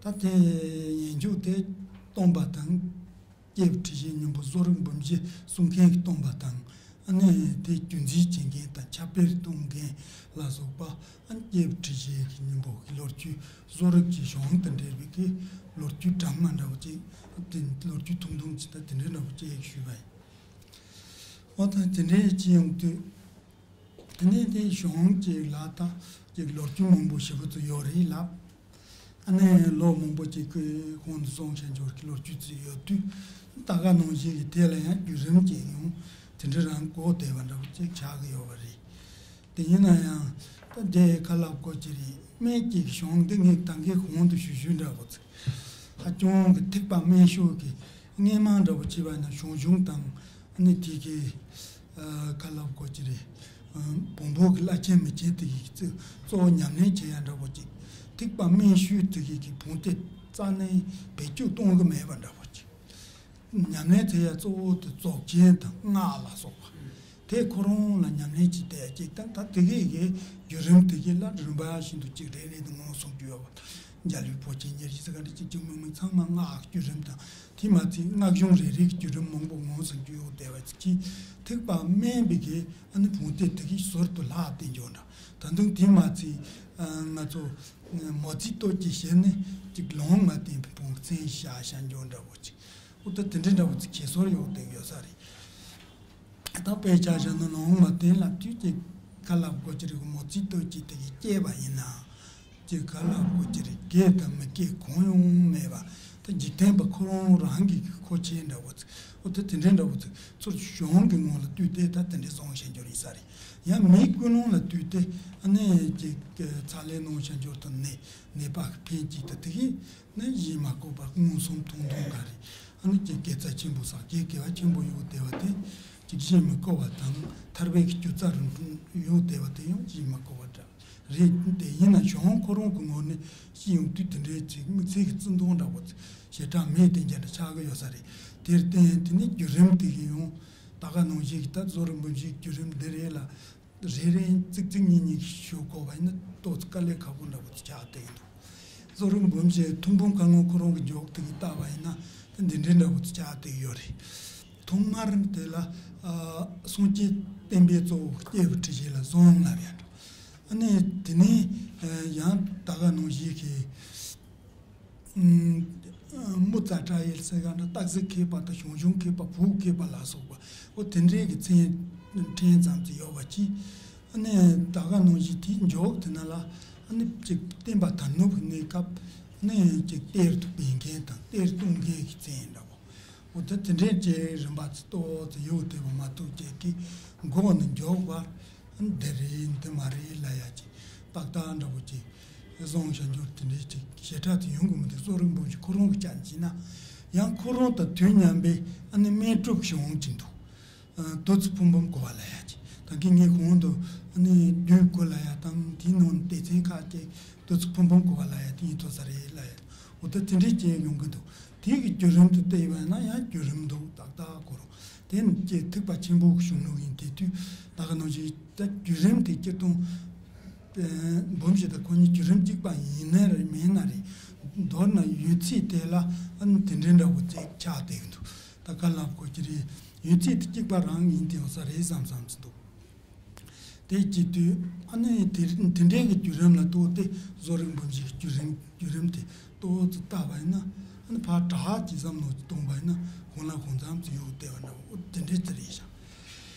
ད་དེ་ཡན་ཆོད་དེ་སྟོན་པ་དང་སྐྱེས་བུ་ཁྲི་བྱས་སྙིང་པོ་བཟོ་རིག་འབུམ་བཞི་གསུང་མཁན་གྱི་སྟོན་པ་དང་ཨ་ནི་དེ་རྒྱུན་འཛིན་བྱེད་མཁན་དང་ཁྱབ་སྤེལ་གཏོང་མཁན་ལ་སོགས་པ་ཨ་ནི་སྐྱེས་བུ་ཁྲི་བྱས་ཀྱི་སྙིང་པོ་གི་ལོ་རྒྱུས་བཟོ་རིག་གི་གཞུང་དང་འབྲེལ་བའི་གི་ལོ་རྒྱུས་གྲངས་མང་འདྲ་བོ་ཅིག་དེ་ལོ་རྒྱུས་ཐུང་ཐུང་ཅིག་དང་དེ་འདྲའི་འདྲ་བོ་ཅིག་ཞུས་པ་ཡིན། འོ་ད་དེ་འདྲའི་ཅི་ཡོང་དུས། དེ་ནས་དེ་གཞུང་གཅིག་ལ་ད་ཅིག་ལོ་རྒྱུས་མང་པོ་ཞེ་པོ་ཅིག་ཡོད་རེད་ལབ། ཨ་ནི་ལོ་མང་པོ་ཅིག་གི་གོང་དུ་སོང་བྱས་འབྱོར་གྱི་ལོ་རྒྱུས་ཅིག་ཡོད་དུས། ད་ག་ནང་བཞིན་གྱི་དེ་ལ་ཡང་བརྒྱུད་རིམ་ཅིག་ཡང་དེ་འདྲ་རང་གོ་བདེ་བ་འདྲ་བོ་ཅིག་ཆགས་ཀྱི་ཡོད་པ་རེད། དེ་ཡིན་ན་ཡང་ད་དེ་ཁ་ལབ་དགོས་ཀྱི་རེད། སྨན་གྱི་གཞུང་འདི་ངས་ད་གིན་གོང་དུ་ཞུས་ཞུས་འདྲ་བོ་ཅིག་ཧ་ཅང་གི་ཐེག་པ་དམན་ཤོས་ཀྱི་སྔས་མ་འདྲ་བོ་བྱས་པ་ན་ཞང་ཞུང་དང་ཨ་ནི་དེ་གི་ཁ་ལབ་དགོས་ཀྱི་རེད། བོན་པོ་གི་བླ་ཆེན་མི་ཆེན་དེ་གི་གཙོ་བོ་ཉམས་ལེན་བྱེད་ཡ་འདྲ་བོ་ཅིག་ཐེག་པ་དམན་ཤོས་དེ་གི་གི་བོན་སྡེ་རྩ་ནས་བེད་སྤྱོད་གཏོང་གི་མེད་པ་འདྲ་བོ་ཅིག་ཉམས་ལེན་བྱེད་ཡ་གཙོ་བོ་དེ་རྫོགས་ཆེན་དང་སྔགས་ལ་སོགས་པ། དེ་ཁོ་རང་ལ་ཉམས་ལེན་བྱེད་བསྡད་ཡ་ཅིག་དང་ད་དེ་གི་གི་བརྒྱུད་རིམ་དེ་གི་ལ་རིམ་པ་བཞིན་དུ་ཅིག་རེ་རེ་དུ་ངོས་བཟུང་རྒྱུ་ཡོད་པ་དང་། འཇའ་ལུས་འཕོ་ཆེན་ཉེར་བཞི་ཟེར་ག་འདྲ་ཅིག་ཅིག་མིང་མིང་ཚང་མ་སྔགས་བརྒྱུད་རིམ་དང་དེ་མ་ཚད་སྔགས་གཞུང་རེ་རེ་གི་བརྒྱུད་རིམ་མང་པོ་ངོས་བཟུང་རྒྱུ་ཡོད་བསྡད་པ་ཅིག་གིས་ཐེག་པ་དམན་པའི་གི་ཨ་ནི་བོན་སྡེ་དེ་གི་ཟུར་དུ་ལྷག་བསྡད་འཇོག་འདྲ། ད་དུང་དེ་མ་ཚད་ང་ཚོ་མོ་རྩིས་སྟོབས་ཀྱི་ཞལ་ནས་ཅིག་ལུང་མ་བསྟན་པའི་བོན་མཚན་བཞག་བཞག་འཇོག་འདྲ་བོ་ཅིག་འོ་ད་དེ་འདྲའི་འདྲ་བོ་ཚིག་ཁྱད་སོར་ཡོད་དེ་ཡོད་ས་རེད། ད་དཔེ་ཆ་བཞག་ན་ལུང་མ་བསྟན་ལབ་དུས་ཀྱི་ཁ་ལབ་དགོས་ཀྱི་རེད། མོ་རྩིས་སྟོབས་ཀྱིས་དེ་གི་སྐྱེས་པ་ཡིན་ན་ཅིག་ཁ་ལབ་དགོས་ཀྱི་རེད། སྐྱེས་དང་མི་སྐྱེས་གང་ཡང་མེད་པ་ད་འཇིག་རྟེན་པ་ཁོ་རང་རང་གི་མཁོ་ཆས་འདྲ་བོ་ཚིག་འོ་ད་དེ་འདྲའི་འདྲ་བོ་ཚིག་ཚུར་གཞུང་གི་ངོ་ལ་བལྟས་ཏེ་ད་དེ་འདྲའི་བཟང་བཤད་རྒྱུ་ཡིན་ས་རེད། ཡང་མིའི་ཀུན་སློང་ལ་བལྟས་ཏེ་ཨ་ནི་ཅིག་ཚ་ལའི་ནང་བཤད་རྒྱུ་དང་ནད་ནད་པ་གི་ཕན་གྱི་ད་དེ་གི་ནི་གཞན་མ་གོ་བར་མངོན་སུམ་མཐོང་མཐོང་ག་རེ། ཨ་ནི་ཀྱི་དགེ་རྩ་ཆེན་པོ་བསགས་ཀྱི་དགེ་བ་ཆེན་པོ་ཡོད་བསྡད་པ་དེ་ཅིག་གཞན་མི་གོ་བ་དང་ཐར་པའི་གི་སྒྱུ་རྩལ་རིན་ཐང་ཡོད་བསྡད་པ་དེ་ཡང་གཞན་མ་གོ་བ་འདྲ་རེད། དེ་ཡིན་ན་གཞུང་ཁོ་རང་གི་ངོས་ནས་ཤེས་ཡོང་དུས་དེ་འདྲའི་ཅིག་དམིགས་བསལ་གྱི་བརྩི་མཐོང་འདྲ་པོ་ཞེ་དྲག་མེད་དེ་འདྲ་ཆགས་ཀྱི་ཡོད་ས་རེད། དེར་བརྟེན་དེ་ནི་བརྒྱུད་རིམ་དེ་གི་ཡང་ད་ག་ནང་བཞིན་གྱི་ད་བཟོ་རིག་འབུམ་བཞིའི་བརྒྱུད་རིམ་འདི་རེད་ལ། རེ་རེ་ཙིག་ཙིག་གཉིས་གཉིས་ཞུ་དགོས་པ་ཡིན་ན་ཏོག་ཙམ་དཀའ་ལས་ཁག་པོ་འདྲ་པོ་ཅིག་ཆགས་བསྡད་ཀྱི་འདུག་བཟོ་རིག་འབུམ་བཞི་ཐུགས་འབུམ་མཁའ་ལྔ་ཁོ་རང་གི་འཇོག་དེ་གི་ལྟ་བ་ཡིན་ན་ད་འདི་འདྲའི་འདྲ་པོ་ཅིག་ཆགས་བསྡད་ཀྱི་ཡོད་རེད། ཐོག་མར་དེ་ལ་ཨ་སངས་རྒྱས་བསྟན་པའི་གཙོ་བོ་སྐྱེས་བུ་ཁྲི་བྱས་ལ་བཟང་ལབ་ཡ་འདྲ། ཨ་ནི་དེ་ནས་ཡང་ད་ག་ནང་བཞིན་གྱི། ཨུམ། དམུ་ཙ་ཏྲ་ཡེལ་ཟེར་ག་འདྲ་སྟག་གཟིག་མཁས་པ་དང་ཞང་ཞུང་མཁས་པ་བོད་མཁས་པ་ལ་སོགས་པ་འོ་དེ་འདྲའི་གི་མཚན་ཕྲན་ཙམ་ཅིག་ཡོད་པ་ཅིག་ཨ་ནི་ད་ག་ནང་བཞིན་དེའི་མཇུག་དེ་ན་ལ་ཨ་ནི་ཅིག་བསྟན་པ་དར་ནུབ་ཀྱི་གནས་སྐབས་ཨ་ནི་ཅིག་གཏེར་དུ་སྦས་མཁན་དང་གཏེར་གཏོང་མཁན་གྱི་མཚན་འདྲ་བོ། འོ་ད་དེ་འདྲའི་ཅིག་རིམ་པ་ཚོ་ཏོག་ཙམ་ཡོད་བསྡད་པ་མ་གཏོགས་ཅིག་གི་མགོ་ནས་མཇུག་བར་ཨ་ནི་འདི་རེད་འདི་མ་རེད་ལབ་ཡ་ཅིག་ཏག་ཏག་འདྲ་བོ་ཅིག་བཟང་བྱ་འགྱུར་དེ་འདྲའི་ཅིག་ཞེ་དྲག་དེ་ཡོང་གི་མི་འདུག་གསོ་རིག་འབུམ་གྱི་ཁོ་རང་གི་ཆ་ནས་བྱས་ན་ཡང་ཁོ་རང་དང་དུས་མཉམ་པའི་ཨ་ནི་སྨན་སྒྲུབ་གཞུང་ཅིག་འདུག་བདུད་རྩི་ཕུང་འབུམ་གོ་བ་ལ་ཡ་ཅིག་ད་གིན་ངས་གོང་དུ་ཨ་ནི་བརྒྱུད་གོ་ལ་ཡ་དང་དེའི་ནང་སྡེ་ཚན་ཁག་ཅིག་བདུད་རྩི་ཕུང་འབུམ་གོ་བ་ལ་ཡ་དེ་ཡིན་ཐོག་ས་རེད་ལ་ཡ། འོ་ད་དེ་འདྲའི་ཅིག་ཡོང་གི་འདུག་དེའི་གི་བརྒྱུད་རིམ་དུ་བལྟས་པ་ན་ཡང་བརྒྱུད་རིམ་འདུག་ཏག་ཏག་གོ་རུང་དེ་ནི་ཅིག་ཐེག་པ་ཆེན་པོའི་གཞུང་ལུགས་ཡིན་དེ་དུས་ད་ག་ནང་བཞིན་ད་བརྒྱུད་རིམ་དེ་སྤྱིར་བཏང་འབུམ་བཞི་དང་ཁོ་གཉིས་བརྒྱུད་རིམ་གཅིག་པ་ཡིན་ན་རེད་མིན་ན་རེད། མདོར་ན་ཡོད་ཚད་དེ་ལ་ཨ་ནི་དེ་འདྲའི་འདྲ་བོ་ཅིག་ཆགས་བསྡད་ཀྱི་འདུག་ད་ག་ལབ་དགོས་ཀྱི་རེད། ཡོད་ཚད་དེ་གཅིག་པ་རང་ཡིན་དེ་ཡོང་ས་རེད་བསམ་བསམ་ཚུལ་འདུག་དེ་བྱེད་དུས་ཨ་ནི་དེ་དེ་འདྲའི་གི་བརྒྱུད་རིམ་ལ་ལྟོས་ཏེ་བཟོ་རིག་འབུམ་བཞིའི་བརྒྱུད་རིམ་བརྒྱུད་རིམ་དེ་ཏོག་ཙམ་བལྟས་པ་ཡིན་ན་ཨ་ནི་ཕར་དྲག་ཅིག་བསམ་བློ་ཅིག་གཏོང་པ་ཡིན་ན་གང་ལ་གང་འཚམ་ཅིག་ཡོད་བསྡད་པ་འདྲ་བོ་དེ་འདྲའི་ཅིག་རེད་ཤག་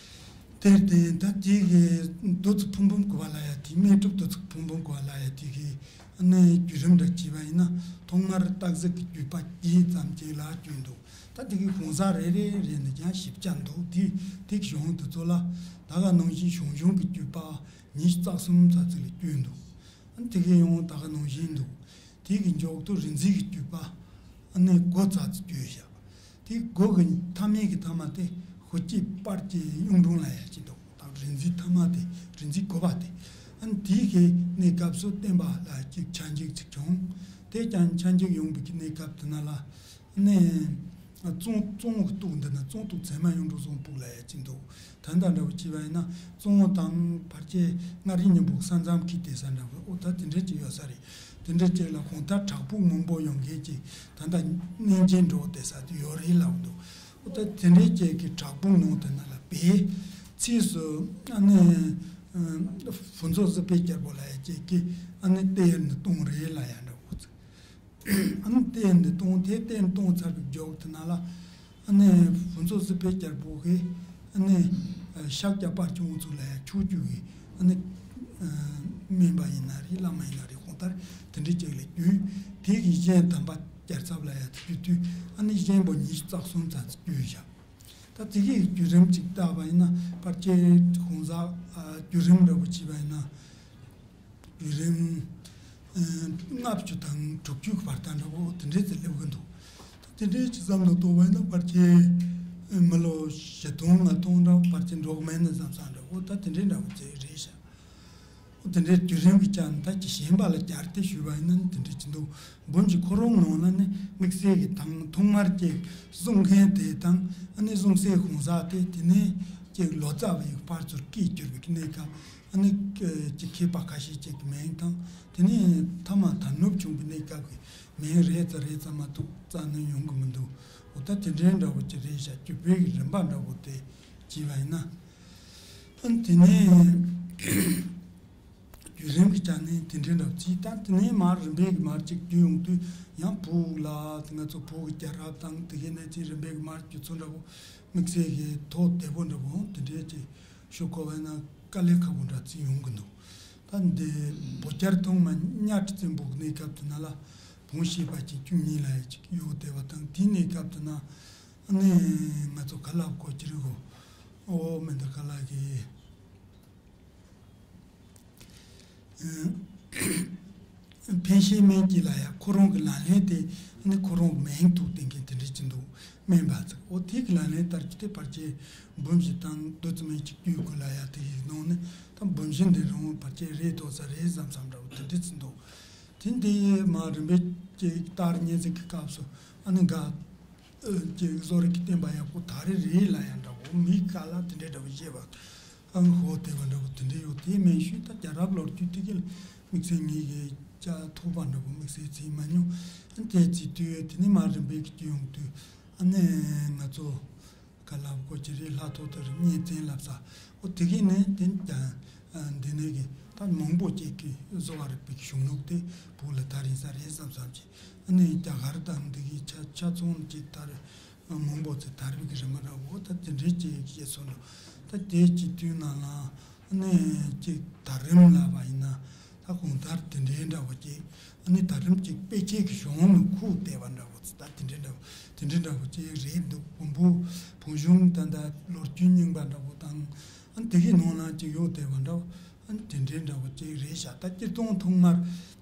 དེར་བརྟེན་ད་དེ་གི་བདུད་རྩི་ཕུང་འབུམ་གོ་བ་ལ་ཡ་དེ་སྨན་སྒྲུབ་བདུད་རྩི་ཕུང་འབུམ་གོ་བ་ལ་ཡ་དེ་གི་ཨ་ནི་བརྒྱུད་རིམ་འདྲ་བྱས་པ་ཡིན་ན་ཐོག་མར་སྟག་གཟིག་གི་བརྒྱུད་པ་བརྒྱད་ཙམ་ཅིག་ལ་བརྒྱུད་འདུག་ད་དེ་གི་གང་ཟག་རེ་རེ་རེ་ནས་ཀྱང་ཞིབ་ཆ་འདུག་དེ་དེ་གི་གཞུང་དེ་ཚོ་ལ་ད་ག་ནང་བཞིན་ཞང་ཞུང་གི་བརྒྱུད་པ་ཉི་ཤུ་རྩ་གསུམ་ཙམ་ཅིག་ལ་བརྒྱུད་འདུག་ཨ་ནི་དེ་གི་ཡང་ད་ག་ནང་བཞིན་འདུག་དེ་གི་མཇུག་ཏུ་རིག་འཛིན་གྱི་བརྒྱུད་པ་ཨ་ནི་དགུ་ཙམ་ཅིག་བརྒྱུད་བཞག་དེ་དགུ་གི་མཐའ་མའི་གི་མཐའ་མ་དེ་ཧུ་ཅི་པར་གྱི་གཡུང་དྲུང་ལ་ཡ་ཅིག་འདུག་ད་རིག་འཛིན་མཐའ་མ་དེ་རིག་འཛིན་དགུ་པ་དེ་ཨ་ནི་དེའི་གི་གནས་སྐབས་སུ་བསྟན་པ་ལ་ཅིག་ཆ་འཇིག་ཅིག་བྱུང་། དེ་ཀྱང་ཆ་འཇིག་ཡོང་བའི་གི་གནས་སྐབས་དེ་ན་ལ་ནས་ཙོང་ཙོང་གི་སྟོད་འདི་ན་ཙོང་སྟོད་ཚད་མ་གཡུང་དྲུང་བཟང་པོ་ལ་ཡ་ཅིག་འདུག་ད་ལྟ་འདྲ་བོ་བྱས་པ་ཡིན་ན་ཙོང་དང་བར་ཆད་མངའ་རིས་སྙིང་པོ་ས་མཚམས་ཀྱི་དེ་ས་འདྲ་བོ་འོ་ད་དེ་འདྲ་ཅིག་ཡོད་ས་རེད། དེ་འདྲ་ཅིག་ལ་གང་ལྟར་བྲག་ཕུག་མང་པོ་ཡོང་མཁན་ཅིག་ད་ལྟ་གནས་མཇལ་འགྲོ་དེ་ས་དེ་ཡོད་རེད་ལབ་འདུག་འོ་ད་དེ་འདྲའི་ཅིག་གི་བྲག་ཕུག་ནང་དེ་ན་ལ་བའི་ཚིགས་སུ་ཨ་ནི་ཕུན་ཚོགས་གཟི་དཔལ་རྒྱལ་པོ་ལ་ཡ་ཅིག་གི་ཨ་ནི་གཏེར་ནས་བཏོན་རེད་ལ་ཡ་འདྲ་བོ་ཚིག་ཨ་ནི་གཏེར་འདི་བཏོན་དེ་གཏེར་བཏོན་ཚར་བའི་མཇུག་དེ་ན་ལ་ཨ་ནི་ཕུན་ཚོགས་གཟི་དཔལ་རྒྱལ་པོ་གིས་ཨ་ནི་ཤཱཀྱ་དཔལ་སྐྱོང་ཚོ་ལ་ཡ་ཕྱོགས་བཅུ་གི་ཨ་ནི་སྨན་པ་ཡིན་ན་རེད་བླ་མ་ཡིན་ན་རེད་གང་ལྟར་དེ་འདྲའི་ཅིག་ལ་བརྒྱུད། དེ་གི་གཞན་དམ་པ་རྒྱལ་ཚབ་ལ་ཡ་དེ་བརྒྱུད་དུས་ཨ་ནི་གཞན་པོ་ཉི་ཤུ་རྩ་གསུམ་ཙམ་བརྒྱུད་བཞག་ད་དེ་གི་བརྒྱུད་རིམ་ཅིག་བལྟས་པ་ཡིན་ན་བར་ཆད་གང་ཟག་བརྒྱུད་རིམ་འདྲ་བོ་བྱས་པ་ཡིན་ན། བརྒྱུད་རིམ་ལྔ་བཅུ་དང་དྲུག་ཅུ་གི་བར་དང་འདྲ་བོ་དེ་འདྲའི་ཚེ་སླེབས་ཀྱི་འདུག་ད་དེ་འདྲའི་ཅིག་བསམ་བློ་གཏོང་བ་ཡིན་ན་ཕལ་ཆེར་མི་ལོ་བཞི་སྟོང་ལྔ་སྟོང་འདྲ་ཕལ་ཆེར་འགྲོ་གི་མེད་ན་བསམ་བསམ་འདྲ་བོ་ད་དེ་འདྲའི་འདྲ་བོ་ཚེ་རེད་ཤག་དེ་འདྲའི་བརྒྱུད་རིམ་གྱི་ཆ་ནས་ད་ཅི་གཞན་པ་ལ་བསྐྱར་ཏེ་ཞུས་པ་ཡིན་ན་དེ་འདྲའི་ཅི་འདུག་འབུམ་གྱི་ཁོ་རང་ནང་ལ་ནི་དམིགས་བསལ་གྱི་དང་ཐོག་མར་ཅིག་གསུང་མཁན་དེ་དང་ཨ་ནི་གསུང་སའི་གང་ཟག་དེ་དེ་ནས་ཅིག་ལོ་ཙཱ་བའི་ཕར་ཚུར་སྐད་བསྒྱུར་བའི་གནས་སྐབས། ཨ་ནི་ཅིག་མཁས་པ་ཁ་ཤས་ཅིག་གི་མིང་དང་དེ་ནས་ཐ་མ་དར་ནུབ་བྱུང་བའི་གནས་སྐབས་ཀྱི་མིང་རེ་ཙམ་རེ་ཙམ་མ་གཏོགས་རྩ་ནས་ཡོང་གི་མི་འདུག་འོ་ད་དེ་འདྲའི་འདྲ་བོ་ཅིག་རེད་ཤག་བརྒྱུད་པའི་གི་རིམ་པ་འདྲ་བོ་དེ་བྱས་པ་ཡིན་ན། ཨ་ནི་དེ་ནས་བརྒྱུད་རིམ་གྱི་ཆ་ནས་དེ་འདྲའི་འདྲ་བོ་ཅིག་ད་དེ་ནས་མར་རིམ་པས་གི་མར་ཅིག་བརྒྱུད་ཡོང་དུས་ཡང་བོད་ལ་ང་ཚོ་བོད་ཀྱི་རྒྱལ་རབས་དང་དེ་གའི་གནས་ཚུལ་རིམ་པས་གི་མར་བརྒྱུད་ཚུལ་འདྲ་བོ་དམིགས་བསལ་གྱི་ཐོག་བདེ་པོ་འདྲ་བོ་དེ་འདྲའི་ཅིག་ཞུ་དགོས་པ་ན་དཀའ་ལས་ཁག་པོ་འདྲ་ཅིག་ཡོང་གི་འདུག་ད་འདི་བོད་རྒྱལ་ཐོག་མ་གཉའ་ཁྲི་བཙན་པོ་གི་གནས་སྐབས་དེ་ན་ལ་བོན་བཤད་པ་ཅིག་བཅུ་གཉིས་ལ་ཡ་ཅིག་ཡོད་བསྡད་པ་དང་དེའི་གནས་སྐབས་དེ་ན་ཨ་ནི་ང་ཚོ་ག་ལབ་དགོས་ཀྱི་རེད་གོ་ཨོ་མི་འདི་ག་ལ་གི་ཕན་བཤད་སྨན་གྱི་ལ་ཡ་ཁོ་རང་གི་ལག་ལེན་དེ་ནི་ཁོ་རང་གི་མིང་དུ་བསྟན་མཁན་དེ་འདྲ་ཅིག་འདུག་སྨན་པ་ཚོ་ཨོ་དེ་གི་ལག་ལེན་ལྟར་གྱི་དེ་ཕལ་ཆེར་འབུམ་བཞི་དང་བདུད་རྩི་སྨན་གྱི་བརྒྱུད་དགོས་ལ་ཡ་དེ་ཡི་ནང་ནས་ད་འབུམ་བཞི་འདི་རང་ཕལ་ཆེར་རེད་དོ་ས་རེད་བསམ་བསམ་འདྲ་བོ་དེ་འདྲ་ཅིག་འདུག་དེ་འདི་མ་རིམ་པས་ཀྱི་ལྟར་ཉེ་ཚིག་གི་སྐབས་སུ་ཨ་ནི་འགའ། ཅིག་བཟོ་རིག་གི་བསྟན་པ་ཡག་པོ་དར་རེ་རེ་ལ་ཡང་འདྲ་བོ་མི་ག་ལ་དེ་འདྲའི་འདྲ་བོ་བཤད་པ་ཨང་ཧོ་དེ་བ་འདྲ་བོ་དེ་འདྲ་ཡོད་དེ་མེད་ཤུལ་ད་རྒྱལ་རབས་ལོ་རྒྱུས་དེ་གའི་དམིགས་བསལ་ངེད་ཀྱི་ཅ་ཐུག་པ་འདྲ་བོ་དམིགས་བསལ་ཚིག་མ་མྱོང་ཨ་དེ་ཅི་དུས་དེ་ནི་མ་རིམ་པའི་གི་སྐྱོན་ཡོང་དུས་ཨ་ནི་ང་ཚོ་ག་ལབ་དགོས་ཀྱི་རེད་ལྷ་ཐོག་ཏུ་རིག་གནས་བཙན་ལབ་ས་ཨོ་དེ་གའི་ནི་དེ་ཀྱང་འདི་ནས་གི་ད་མང་པོ་ཅིག་གི་བཟོ་བ་རིག་པའི་གཞུང་ལུགས་དེ་བོད་ལ་དར་ཡིན་ས་རེད་བསམ་བསམ་གྱི་ཨ་ནི་རྒྱ་གར་དང་འདི་གའི་ཆ་ཆ་ཚང་ཅིག་དར། མང་པོ་ཚེ་དར་བའི་གི་རི་མ་ར་འོ་ད་དེ་འདྲའི་ཅིག་བཤད་སོང་ལོ། ད་དེ་ཅིག་དུས་ནང་ལ་ ནས་ཅིག་དར་རིམ་ལབ་པ་ཡིན་ན་ད་གང་ལྟར་དེ་འདྲའི་འདྲ་བོ་ཅིག་ཨ་ནི་དར་རིམ་ཅིག་དཔེ་ཆའི་གི་གཞུང་ནང་ཁུག་བསྡད་པ་འདྲ་བོ་ད་དེ་འདྲའི་འདྲ་བོ་དེ་འདྲའི་འདྲ་བོ་ཅིག་རེད་འདུག་བོན་པོ་བོན་གཞུང་ད་ལྟ་ལོ་རྒྱུས་རྙིང་པ་འདྲ་བོ་དང་ཨ་ནི་དེ་གི་ནང་ན་ཅིག་ཡོད་བསྡད་པ་འདྲ་བོ་ཨ་ནི་དེ་འདྲའི་འདྲ་བོ་ཅིག་རེད་ཤག་ད་སྤྱིར་བཏང་ཐོག་མར་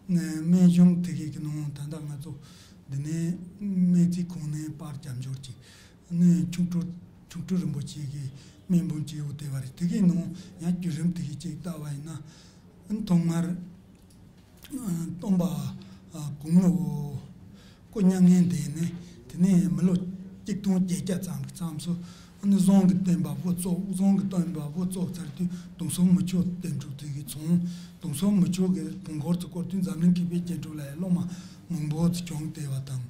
སྨན་གཞུང་དེ་གི་གི་ནང་ད་ལྟ་ང་ཚོ་འདི་ནས་སྨན་རྩིས་ཁང་ནས་པར་རྒྱབ་འཇོག་ཅིག་ནས་ཁྱུང་ཀྲུ་ཁྱུང་ཀྲུ་རིན་པོ་ཆེ་གི་སྨན་འབུམ་གཅིག་ཡོད་བསྡད་པ་རེད། དེ་གའི་ནང་ཡང་བརྒྱུད་རིམ་དེ་གའི་ཅིག་བལྟ་བ་ཡིན་ན་ཐོག་མར་སྟོན་པ་དགུང་ལོ་སྐུ་མྱ་ངན་འདས་ནས་དེ་ནས་མི་ལོ་གཅིག་སྟོང་བརྒྱད་བརྒྱ་ཙམ་གྱི་མཚམས་སུ་ཨ་ནི་ཟོང་གི་སྟོན་པ་བུ་གཙོ་ཟོང་གི་སྟོན་པ་བུ་གཙོ་ཚར་དུས་དུང་སོ་མི་ཆོག་བསྟན་འགྲོ་དེ་གའི་ཚོང་དུང་སོ་མི་ཆོག་གི་བོན་སྒོར་དུ་བསྐོར་དུས་འཛམ་གླིང་མཁས་པའི་སྐྱེས་འགྲོ་ལ་ཡང་སློབ་མ་མང་པོ་ཚོ་བྱུང་བསྡད་པ་དང་།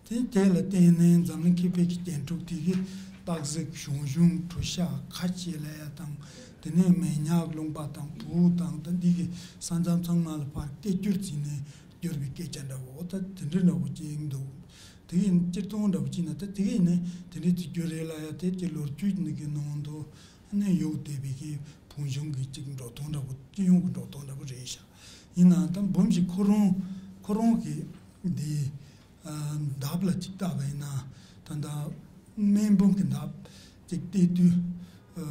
དེ་དེ་ལ་བརྟེན་ནས་འཛམ་གླིང་མཁས་པའི་གི་སྐྱེས་འགྲོ་དེ་གི་སྟག་གཟིག་ཞང་ཞུང་གྲུ་ཤ་ཁ་ཆེ་ལ་ཡ་དང་དེ་ནས་མེ་ཉག་ལུང་པ་དང་བུ་དང་ད་འདི་གི་ས་མཚམས་ཚང་མ་ལ་ཕར་སྐད་སྒྱུར་བྱས་ནས་བསྒྱུར་བའི་སྐད་ཆ་འདྲ་བོ་ད་དེ་འདྲ་འདྲ་བོ་ཅིག་འདུག་དེ་གི་སྤྱིར་བཏང་འདྲ་བོ་ཅིག་ན་ད་དེ་གི་ནས་དེ་འདྲ་ཅིག་བསྒྱུར་རེད་ལ་ཡ་དེ་ཅིག་ལོ་རྒྱུས་ནི་གི་ནང་དུ་ནས་ཡོད་བསྡད་པའི་གི་བོན་གཞུང་གི་ཅིག་འགྲོ་སྟངས་འདྲ་བོ་སྤྱི་ཡོངས་ཀྱི་འགྲོ་སྟངས་འདྲ་བོ་རེད་ཤག་ཡིན་ནའང་ད་འབུམ་གྱི་ཁོ་རང་ཁོ་རང་གི་འདི་ཨ་འདབས་ལ་ཅིག་བལྟས་པ་ཡིན་ན་ད་ལྟ་སྨན་འབུམ་གྱི་འདབས་ཅིག་བལྟས་དུས་ཨ་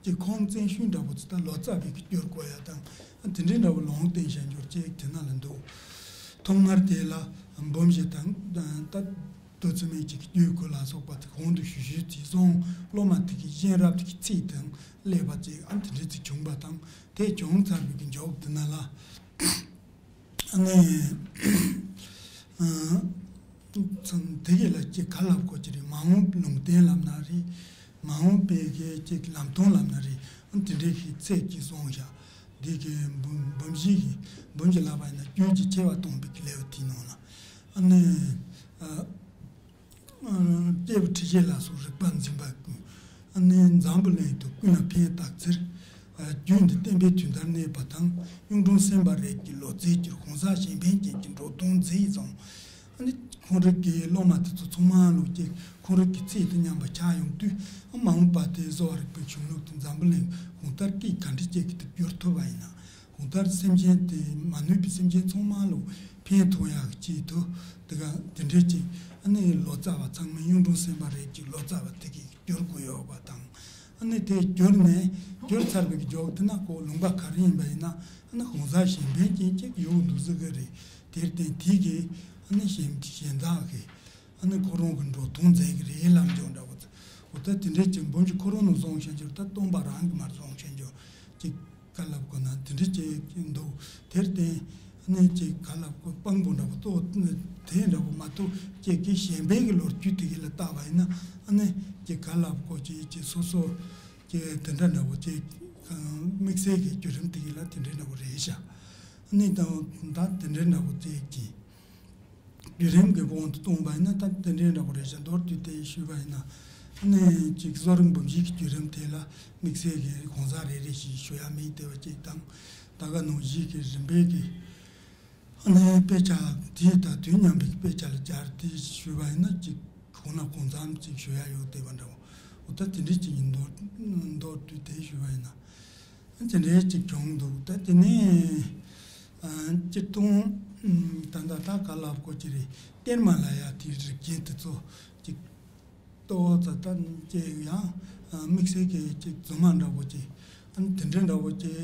ཅིག་ཁོང་བཙན་ཤུལ་འདྲ་བོ་ཅིག་ད་ལོ་ཙཱ་བའི་གི་སྐྱོར་དགོས་ཡ་དང་དེ་འདྲའི་འདྲ་བོ་ལུང་བསྟན་བྱ་འགྱུར་ཅིག་དེ་ན་ལ་འདུག་ཐོག་མར་དེ་ལ་འབུམ་བཞི་དང་ད་བདུད་རྩི་སྨན་གྱི་རྒྱུད་སྐུ་ལ་སོགས་པ་དེ་གོང་དུ་ཞུས་ཞུས་ཅིག་སོང་སློབ་མ་དེ་གི་གཤེན་རབ་དེ་གི་ཚིག་དང་ཀླད་པ་ཅིག་ཨ་དེ་འདྲའི་ཅིག་བྱུང་བ་དང་དེ་བྱུང་ཚར་བའི་གི་མཇུག་དེ་ན་ལ། ནས་ཚང་དེ་གས་ལ་ཅིག་ག་ལབ་དགོས་ཀྱི་རེད། མ་འོངས་ལུང་བསྟན་ལབ་ན་རེད། མ་འོངས་པའི་གི་ཅིག་ལམ་སྟོན་ལབ་ན་རེད། དེ་འདྲའི་གི་ཚད་ཀྱིས་སོང་བཞག་འདི་གི་འབུམ་འབུམ་བཞི་གི་འབུམ་གྱི་ལབ་པ་ཡིན་ན་རྒྱུད་ཀྱི་ཆེ་བ་སྟོན་པའི་གི་ལེའུ་དེའི་ནང་ལ་ཨ་ནི། སྐྱེས་བུ་ཁྲི་བྱང་ལ་སོགས་རིག་པ་འཛིན་པ་ཀུན། ཨ་ནི་འཛམ་བུ་གླིང་དུ་ཀུན་ལ་ཕན་བཏགས་ཚེ། རྒྱུད་འདི་བསྟན་པའི་དོན་དར་གནས་པ་དང་། གཡུང་དྲུང་སེམས་དཔའ་རིགས་ཀྱི་ལོ་ཙཱའི་གྱུར། གོང་ས་གཞན་ཕན་ཅན་གྱི་འགྲོ་དོན་མཛད་བཟང་། ཨ་ནི་ཁོང་རིགས་ཀྱི་སློབ་མ་དེ་ཚོ་ཚང་མ་ལོ་ཀྱི་ཁོང་རིགས་ཀྱི་ཚིག་དང་མཉམ་པ་ཆགས་ཡོང་དུས་མ་འོངས་པ་དེ་གསོ་བ་རིག་པའི་གཞུང་ལུགས་དེ་འཛམ་བུ་གླིང་གོང་ལྟར་སྐད་ག་འདྲ་ཅིག་གི་དེ་བསྒྱུར་ཐུབ་པ་ཡིན་ན། གང་ལྟར་སེམས་ཅན་དེ་མ་ནུས་པའི་སེམས་ཅན་ཚང་མ་ལ་ཕན་ཐོགས་ཡག་ཅིག་ཏུ་དེ་ག་དེ་འདྲས་ཅིག་ཨ་ནི་ལོ་ཙཱ་བ་ཚང་མས་གཡུང་དྲུང་སེམས་དཔའ་རིགས་ཀྱི་ལོ་ཙཱ་བ་དེ་གིས་བསྒྱུར་དགོས་ཡོད་པ་དང་། ཨ་ནི་དེ་བསྒྱུར་ནས་བསྒྱུར་ཚར་བའི་མཇུག་དེ་ན་ཁོ་ལུང་པ་ག་རེ་ཡིན་པ་ཡིན་ན་ཨ་ནི་གོང་ས་གཞན་ཕན་ཅན་ཅིག་ཡོང་འདུག་ཟེར་གི་རེད། དེར་བརྟེན་དེ་གིས་ཨ་ནི་གཞན་གཞན་དག་གིས་ཨ་ནི་ཁོ་རང་གི་འགྲོ་སྟངས་མཛད་གི་རེད་ལབ་འཇོག་འདྲ་བོ་ཚོ། འོ་ད་དེ་འདྲས་ཅིག་འབུམ་གྱི་ཁོ་རང་ནང་བཟུང་བྱ་འགྱུར་ད་སྟོན་པ་རང་གི་མར་བཟུང་བྱ་འགྱུར་ཅིག་ག་ལབ་དགོས་ན་དེ་འདྲ་ཅིག་འདུག་དེར་བརྟེན་ཨ་ནི་ཅིག་ག་ལབ་དགོས་དཔང་པོ་འདྲ་བོ་ཏོ་དེ་འདྲ་བོ་མ་གཏོགས་ཅིག་གི་གཞན་ཕན་གྱི་ལོ་རྒྱུས་དེ་གི་ལ་བལྟ་བ་ཡིན་ན་ཨ་ནི་ཅིག་ག་ལབ་དགོས་ཅིག་ཅིག་སོ་སོ་ཅིག་དེ་འདྲ་འདྲ་བོ་ཅིག་དམིགས་བསལ་གྱི་བརྒྱུད་རིམ་དེ་གི་ལ་དེ་འདྲ་འདྲ་བོ་རེད་ཤག་ཨ་ནི་དང་ད་དེ་འདྲ་འདྲ་བོ་ཅིག་གི་བརྒྱུད་རིམ་གྱི་དབང་དུ་གཏོང་བ་ཡིན་ན་ད་དེ་འདྲའི་འདྲ་བོ་རེད་ཤག་མདོར་བསྡུས་ཏེ་ཞུས་པ་ཡིན་ན་ཨ་ནི་ཅིག་གསོ་རིག་འབུམ་བཞི་གི་བརྒྱུད་རིམ་དེ་ལ་དམིགས་བསལ་གྱི་གང་ཟག་རེ་རེ་ཞིག་ཞུ་ཡ་མེད་དེ་བ་ཅིག་དང་ད་ག་ནང་བཞིན་གྱི་རིམ་པས་ཀྱི་ཨ་ནི་དཔེ་ཆ་དེ་དང་དུས་མཉམ་པའི་དཔེ་ཆ་ལ་སྦྱར་ཏེ་ཞུས་པ་ཡིན་ན་ཅིག་གང་ལ་གང་འཚམ་ཅིག་ཞུ་ཡ་ཡོད་དེ་བ་འདྲ་བོ་འོ་ད་དེ་འདྲའི་ཅིག་ཡིན་མདོར་མདོར་བསྡུས་ཏེ་ཞུས་པ་ཡིན་ན། དེ་འདྲའི་ཅིག་བྱུང་འདུག་ད་དེ་ནས་ཨ་སྤྱིར་བཏང་ད་ལྟ་ད་ག་ལབ་དགོས་ཀྱི་རེད། གཏེར་མ་ལ་ཡ་དེའི་རིགས་རྒྱན་དེ་ཚོ་ཅིག་ཏོག་ཙ་ད་ཅིག་ཡང་དམིགས་བསལ་གྱི་ཅིག་རྫུན་མ་འདྲ་བོ་ཅིག་ཨ་ནི་དེ་འདྲའི་འདྲ་བོ་ཅིག་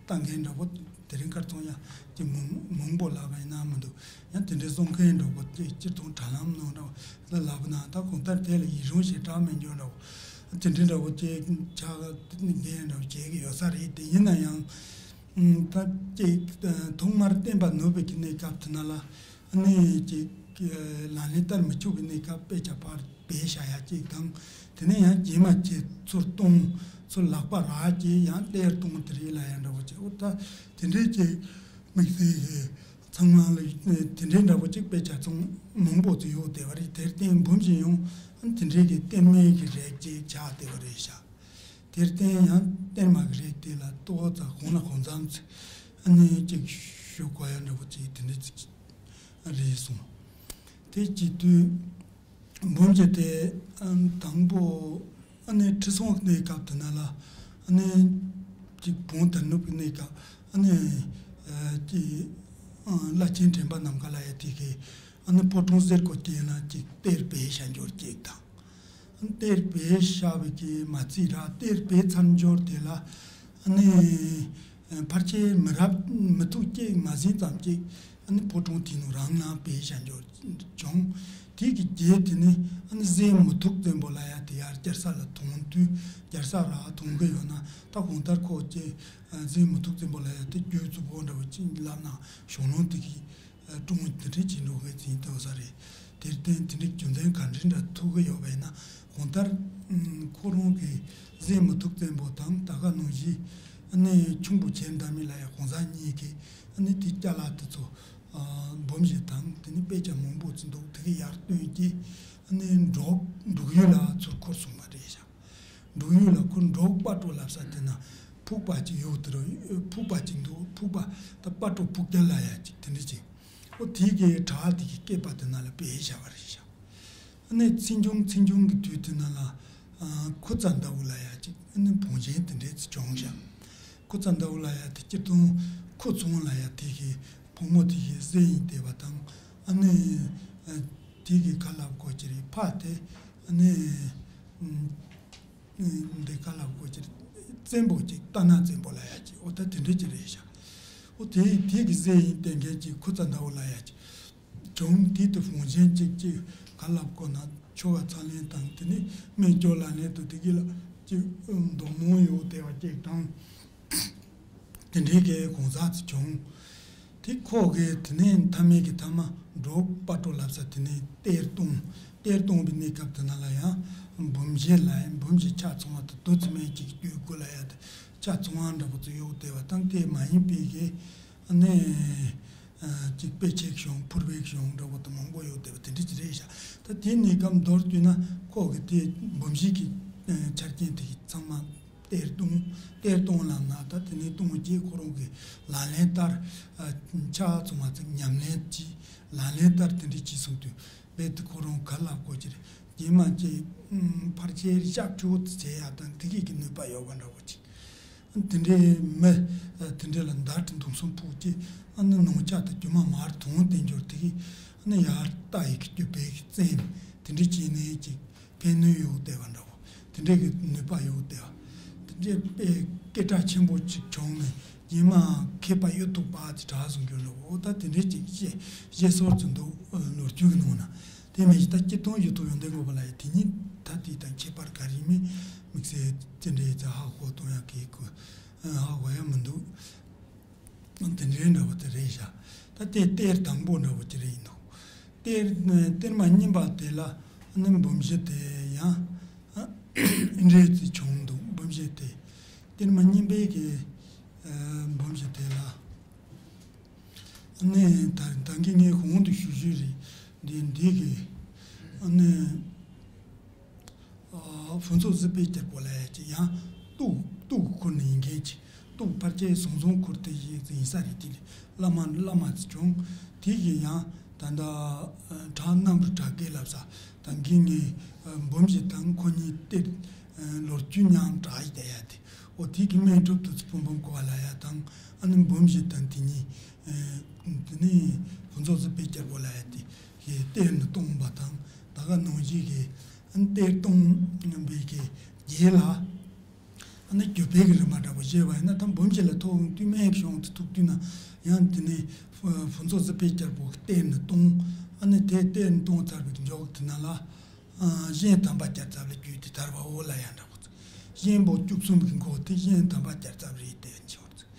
ལྟ་མཁན་འདྲ་བོ་དེ་རིང་ཁར་ཚོང་ཡ་ཅིག་མང་མང་པོ་ལབ་པ་ཡིན་ན་མི་འདུག་ཡང་དེ་འདྲའི་གསུང་མཁན་འདྲ་བོ་ཅིག་སྤྱིར་བཏང་དྲ་ལམ་ནང་འདྲ་བོ་ལ་ལབ་ན་ད་གང་ལྟར་དེ་ལ་ཡིད་རང་ཞེ་དྲག་མེད་འགྱུར་འདྲ་བོ། དེ་འདྲའི་འདྲ་བོ་ཅིག་ཆགས་འགན་འདྲ་བོ་བྱེད་ཀྱི་ཡོད་ས་རེད། དེ་ཡིན་ན་ཡང་ད་ཅིག་ཐོག་མར་བསྟན་པ་ནུབ་པའི་གི་གནས་སྐབས་དེ་ན་ལ་ཨ་ནི་ཅིག་ལག་ལེན་བསྟར་མི་ཆོག་པའི་གནས་སྐབས་དཔེ་ཆ་ཕར་སྦས་བཞག་ཡ་ཅིག་དང་དེ་ནས་ཡང་རྗེས་མ་ཅིག་ཚུར་གཏོང་ཚུར་ལག་པ་རག་ཅིག་ཡང་གཏེར་གཏོང་དེ་རིགས་ལ་ཡང་འདྲ་བོ་ཅིག་འོ་ད་དེ་འདྲའི་ཅིག་དམིགས་བསལ་གྱི་ཚང་མ་ལ་དེ་འདྲའི་འདྲ་བོ་ཅིག་དཔེ་ཆ་ཚང་མང་པོ་ཅིག་ཡོད་བསྡད་པ་རེད། དེར་བརྟེན་འབུམ་བཞི་ཡང་དེ་འདྲའི་གི་གཏེར་མའི་གི་རིགས་ཅིག་ཆགས་བསྡད་པ་རེད་ཤག་དེར་བརྟེན་ཡང་གཏེར་མ་གི་རིགས་དེ་ལ་ཏོག་ཙམ་གང་ལ་གང་འཚམ་ཅིག་ཨ་ནི་ཅིག་ཞུ་དགོས་ཡ་འདྲ་བོ་ཅིག་དེ་འདྲ་ཅིག་རེད་སོང་། དེ་བྱེད་དུས་འབུམ་བཞི་དེ་དང་པོ་ཨ་ནི་ཁྲི་སྲོང་ལྡེ་སྐབས་དེ་ན་ལ་ ཨ་ནི་ཅིག་བོང་དར་ནུབ་ཀྱི་གནས་སྐབས་ཨ་ནི་ཅིག་བླ་ཆེན་དྲན་པ་ནམ་མཁའ་ལ་ཡ་དེ་གི་ཨ་ནི་ཕོ་བྲང་གསེར་སྒོ་བརྒྱད་ན་ཅིག་གཏེར་སྦས་བཞག་འབྱོར་ཅིག་དང་། གཏེར་སྦས་བཞག་པའི་གི་མ་ཚིག་ར་གཏེར་སྦས་ཚར་འབྱོར་དེ་ལ་ཨ་ནི་ཕལ་ཆེར་མི་རབས་མི་ཐུག་ཅིག་མ་ཟིན་ཙམ་ཅིག་ཨ་ནི་ཕོ་བྲང་དེ་ནང་རང་ནང་སྦས་བཞག་འབྱོར་བྱུང་། དེ་གི་རྗེས་དེ་ནི་ཨ་ནི་གཟན་མུ་ཐུག་བཙན་པོ་ལ་ཡ་དེ་ཡར་རྒྱལ་ས་ལ་ཐོན་དུས་རྒྱལ་ས་ར་ཐོན་གི་ཡོད་ན་ད་གང་ལྟར་ཁོ་ཅེ་གཟན་མུ་ཐུག་བཙན་པོ་ལ་ཡ་དེ་རྒྱུད་རྫུ་བོ་འདྲ་བོ་ཅིག་ལབ་ན་ཞོ་ལོང་དེ་གི་ཀྲུང་དེ་འདྲའི་བྱིན་འགྲོ་གི་ཟིན་ཐོག་ས་རེད། དེར་བརྟེན་དེ་འདྲའི་རྒྱུ་མཚན་ག་འདྲ་འདྲ་ཐུག་གི་ཡོད་པས་ན་གང་ལྟར་ཁོ་རང་གི་གཟན་མུ་ཐུག་བཙན་པོ་དང་ད་ག་ནང་བཞིན་ཨ་ནི་ཁྱུང་པོ་ཆེན་ཟླ་མེད་ལ་ཡ་གང་ཟག་གཉིས་ཀྱིས་ཨ་ནི་དེ་ཅ་ལག་དེ་ཚོ་འབུམ་བཞི་དང་དེ་ནི་དཔེ་ཆ་མང་པོ་ཅིག་འདུག་དེ་གི་ཡར་བཏོན་གྱིས་ཨ་ནི་འབྲོག་འབྲུག་ཡུལ་ལ་ཚུར་འཁོར་སོང་བ་རེད་ཤག་འབྲུག་ཡུལ་ལ་ཁོ་འབྲོག་སྤ་གྲོ་ལབ་ས་དེ་ན་ཕུག་པ་ཅིག་ཡོད་དེ་རུ་ཕུག་པ་ཅིག་འདུག་ཕུག་པ་ད་སྤ་གྲོ་ཕུག་རྒྱལ་ལ་ཡ་ཅིག་དེ་འདྲ་ཅིག་ཨོ་དེ་གི་བྲག་དེ་གི་སྐེད་པ་དེ་ན་ལ་སྦས་བཞག་པ་རེད་ཤག་ཨ་ནི་ཚེས་ཆུང་ཚེས་ཆུང་གི་དུས་དེ་ན་ལ་ཁུ་ཚ་ཟླ་བོ་ལ་ཡ་ཅིག་ཨ་ནི་བོང་ཆེན་དེ་འདྲས་ཅིག་བྱུང་ཤག་ཁུ་ཚ་ཟླ་བོ་ལ་ཡ་དེ་སྤྱིར་བཏང་ཁུ་ཚང་ལ་ཡ་དེ་གི་བུ་མོ་དེ་གི་སྲས་ཡིན་བསྡད་པ་དང་ཨ་ནི་དེ་གི་ག་ལབ་དགོས་ཀྱི་རེད་ཕ་དེ་ཨ་ནི། འདི་ག་ལ་གོ་ཅིར་བཙན་པོ་ཅིག་རྟ་ནག་བཙན་པོ་ལ་ཡ་ཅིག་ཨོ་ད་དེ་འདྲ་ཅིག་རེད་ཤག་ཨོ་དེ་དེ་གི་སྲས་ཡིན་བསྟན་མཁན་ཅིག་ཁུ་ཚ་ཟླ་བོ་ལ་ཡ་ཅིག་བྱུང་དེ་དུ་བོང་ཆེན་ཅིག་ཅིག་ག་ལ་གོ་ན་ཆོ་ག་ཚ་ལེན་དང་དེ་ནི་སྨན་སྐྱོར་ལ་ལེན་དུ་དེ་གི་ལ་ཅིག་མདོག་མང་ཡོད་བསྡད་པ་ཅིག་དང་། དེ་འདྲའི་གི་གང་ཟག་ཅིག་བྱུང་། དེ་ཁོ་གི་དེ་ནས་མཐའ་མའི་གི་མཐའ་མ་འབྲོག་སྤ་གྲོ་ལབ་ས་དེ་ནས་གཏེར་གཏོང་གཏེར་གཏོང་བའི་གནས་སྐབས་དེ་ན་ལ་ཡང་འབུམ་བཞི་ལ་ཡང་འབུམ་བཞི་ཆ་ཚང་བ་དང་རྡོ་རྩི་སྨན་གྱི་རྒྱུད་དགུ་ལ་ཡང་ཆ་ཚང་བ་འདྲ་པོ་ཚོ་ཡོད་བསྡད་པ་དང་དེ་མ་ཡིན་པའི་གི་ཨ་ནི་ཅིག་དཔེ་ཆའི་གཞུང་ཕུར་པའི་གཞུང་འདྲ་པོ་དང་མང་པོ་ཡོད་བསྡད་པ་དེ་འདྲ་ཅིག་རེད་ཤག་ད་དེ་གནས་སྐབས་མདོར་བསྡུས་ན་ཁོ་གི་དེ་འབུམ་བཞི་གི་ཆ་རྐྱེན་དེ་གི་ཚང་མ། གཏེར་གཏོང་། གཏེར་གཏོང་ལབ་ན་ད་དེ་ནས་གཏོང་རྗེས་ཁོ་རང་གི་ལག་ལེན་བསྟར། ཨ། ཆ་ཚང་བ་ཚིག་ཉམས་ལེན་གྱིས་ལག་ལེན་བསྟར་དེ་འདྲ་བྱས་སོང་དུས་རྦད་དེ་ཁོ་རང་ག་ལབ་དགོས་ཀྱི་རེད། རྗེས་མ་ཅིག་ཕར་ཆེར་ཤག་ཆུ་བོ་དེ་བྱེད་ཡག་དང་དེ་གི་གི་ནུས་པ་ཡོད་པ་འདྲ་བོ་ཅིག་དེ་འདྲའི་མི་དེ་འདྲ་ལ་མདའ་གྲི་མདུང་གསུམ་ཕོག་ཅིག་ཨ་ནི་ནང་ཆ་དང་རྒྱུ་མ་མར་དོང་དེ་འབྱོར་དེ་གི་ཨ་ནི་ཡར་རྟ་ཡི་གི་རྒྱུ་བས་གི་བཙན་དེ་འདྲ་བྱས་ནས་ཅིག་ཕན་ནུས་ཡོད་བསྡད་པ་འདྲ་བོ། དེ་འདྲའི་གི་ནུས་པ་ཡོད་བསྡད་པ། དེ་འདྲའི་དཔེ་སྐད་གྲགས་ཆེན་པོ་ཅིག་བྱུང་ནས་རྗེས་མ་མཁས་པ་གཡུ་ཐོག་པ་ཅིག་གྲགས་སོང་རྒྱུ་འདྲ་བོ། ཨོ་ད་དེ་འདྲའི་ཅིག་བཤད་བཤད་སྲོལ་ཅིག་འདུག་ལོ་རྒྱུས་ཀྱི་ནང་ན། དེ་མིན་ད་སྤྱིར་བཏང་གཡུ་ཐོག་ཡོན་ཏན་དགོན་པ་ལ་ཡི་དེ་ཉིད་ད་དེ་དང་ཁྱད་པར་ག་རེ་མེད། དམིགས་བསལ་དེ་འདྲའི་ཚ་ཧ་གོ་གཏོང་ཡག་གི་གོ་ཧ་གོ་ཡག་མི་འདུག་དེ་འདྲའི་འདྲ་བོ་དེ་རེད་ཤག་ད་ལྟའི་གཏེར་དང་པོ་འདྲ་བོ་ཅི་རེད་ཡིན་འདུག་གཏེར་གཏེར་མ་རྙིང་པ་དེ་ལ་ཨ་ནི་འབུམ་བཞི་དེ་ཡང་འདྲེས་ཏེ་བྱུང་འདུག་འབུམ་བཞི་དེ་གཏེར་མ་རྙིང་པའི་གི་འབུམ་བཞི་དེ་ལ་ཨ་ནི་ད་ད་གིན་ངས་གོང་དུ་ཞུ་ཞུས་རེད། འདི་འདི་གི་ཨ་ནི། ཨ། ཕུན་ཚོགས་གཟི་དཔལ་རྒྱལ་པོ་ལ་ཡ་ཅིག་ཡང་གཏུག་གཏུག་ཁུར་ནས་ཡིན་མཁན་ཅིག་གཏུག་ཕལ་ཆེར་ཟང་ཟིང་ཁུར་དེ་ཡིན་ས་རེད། དེ་ལས་བླ་མ་བླ་མ་ཅིག་བྱུང་། དེ་གིས་ཡང་ད་ལྟ་བྲག་གནམ་རི་བྲག་སྐེད་ལབ་ས་ད་གིན་ངས་འབུམ་བཞི་དང་ཁོ་གཉིས་གཏེར་ལོ་རྒྱུས་མཉམ་བྲག་ཡི་བསྡད་ཡ་དེ་འོ་དེ་གི་སྨན་སྒྲུབ་ཏུ་ཕུན་སྦོམ་གོ་བ་ལ་ཡ་དང་ཨ་ནི་འབུམ་བཞི་དང་དེ་གཉིས་དེ་ནས་ཕུན་ཚོགས་གཟི་དཔལ་རྒྱལ་པོ་ལ་ཡ་དེ། གི་གཏེར་ནས་བཏོན་པ་དང་ད་ག་ནང་བཞིན་གི་གཏེར་བཏོན་པའི་གི་རྗེས་ལ་ཨ་ནི་རྒྱུད་པའི་གི་རིམ་པ་འདྲ་པོ་བཤད་པ་ཡིན་ན་ད་འབུམ་བཞི་ལ་ཐོག་དུས་སྨན་གཞུང་དུ་ཐུག་དུས་ན་ཡང་དེ་ནས་ཕུན་ཚོགས་གཟི་དཔལ་རྒྱལ་པོ་གི་གཏེར་ནས་བཏོན། ཨ་ནི་དེ་གཏེར་ནས་བཏོན་ཚར་བའི་གི་མཇུག་དེ་ན་ལ་གཞན་དམ་པ་བསྐྱར་ཚབ་ལ་བརྒྱུད་དེ་དར་བའོ་ལ་ཡང་འདྲ་པོ་ཚིག་གཞན་པོ་བཅུ་གསུམ་གི་འགོ་དེ་གཞན་དམ་པ་བསྐྱར་ཚབ་རེད་དེ་འཆི་བར་ཚིག་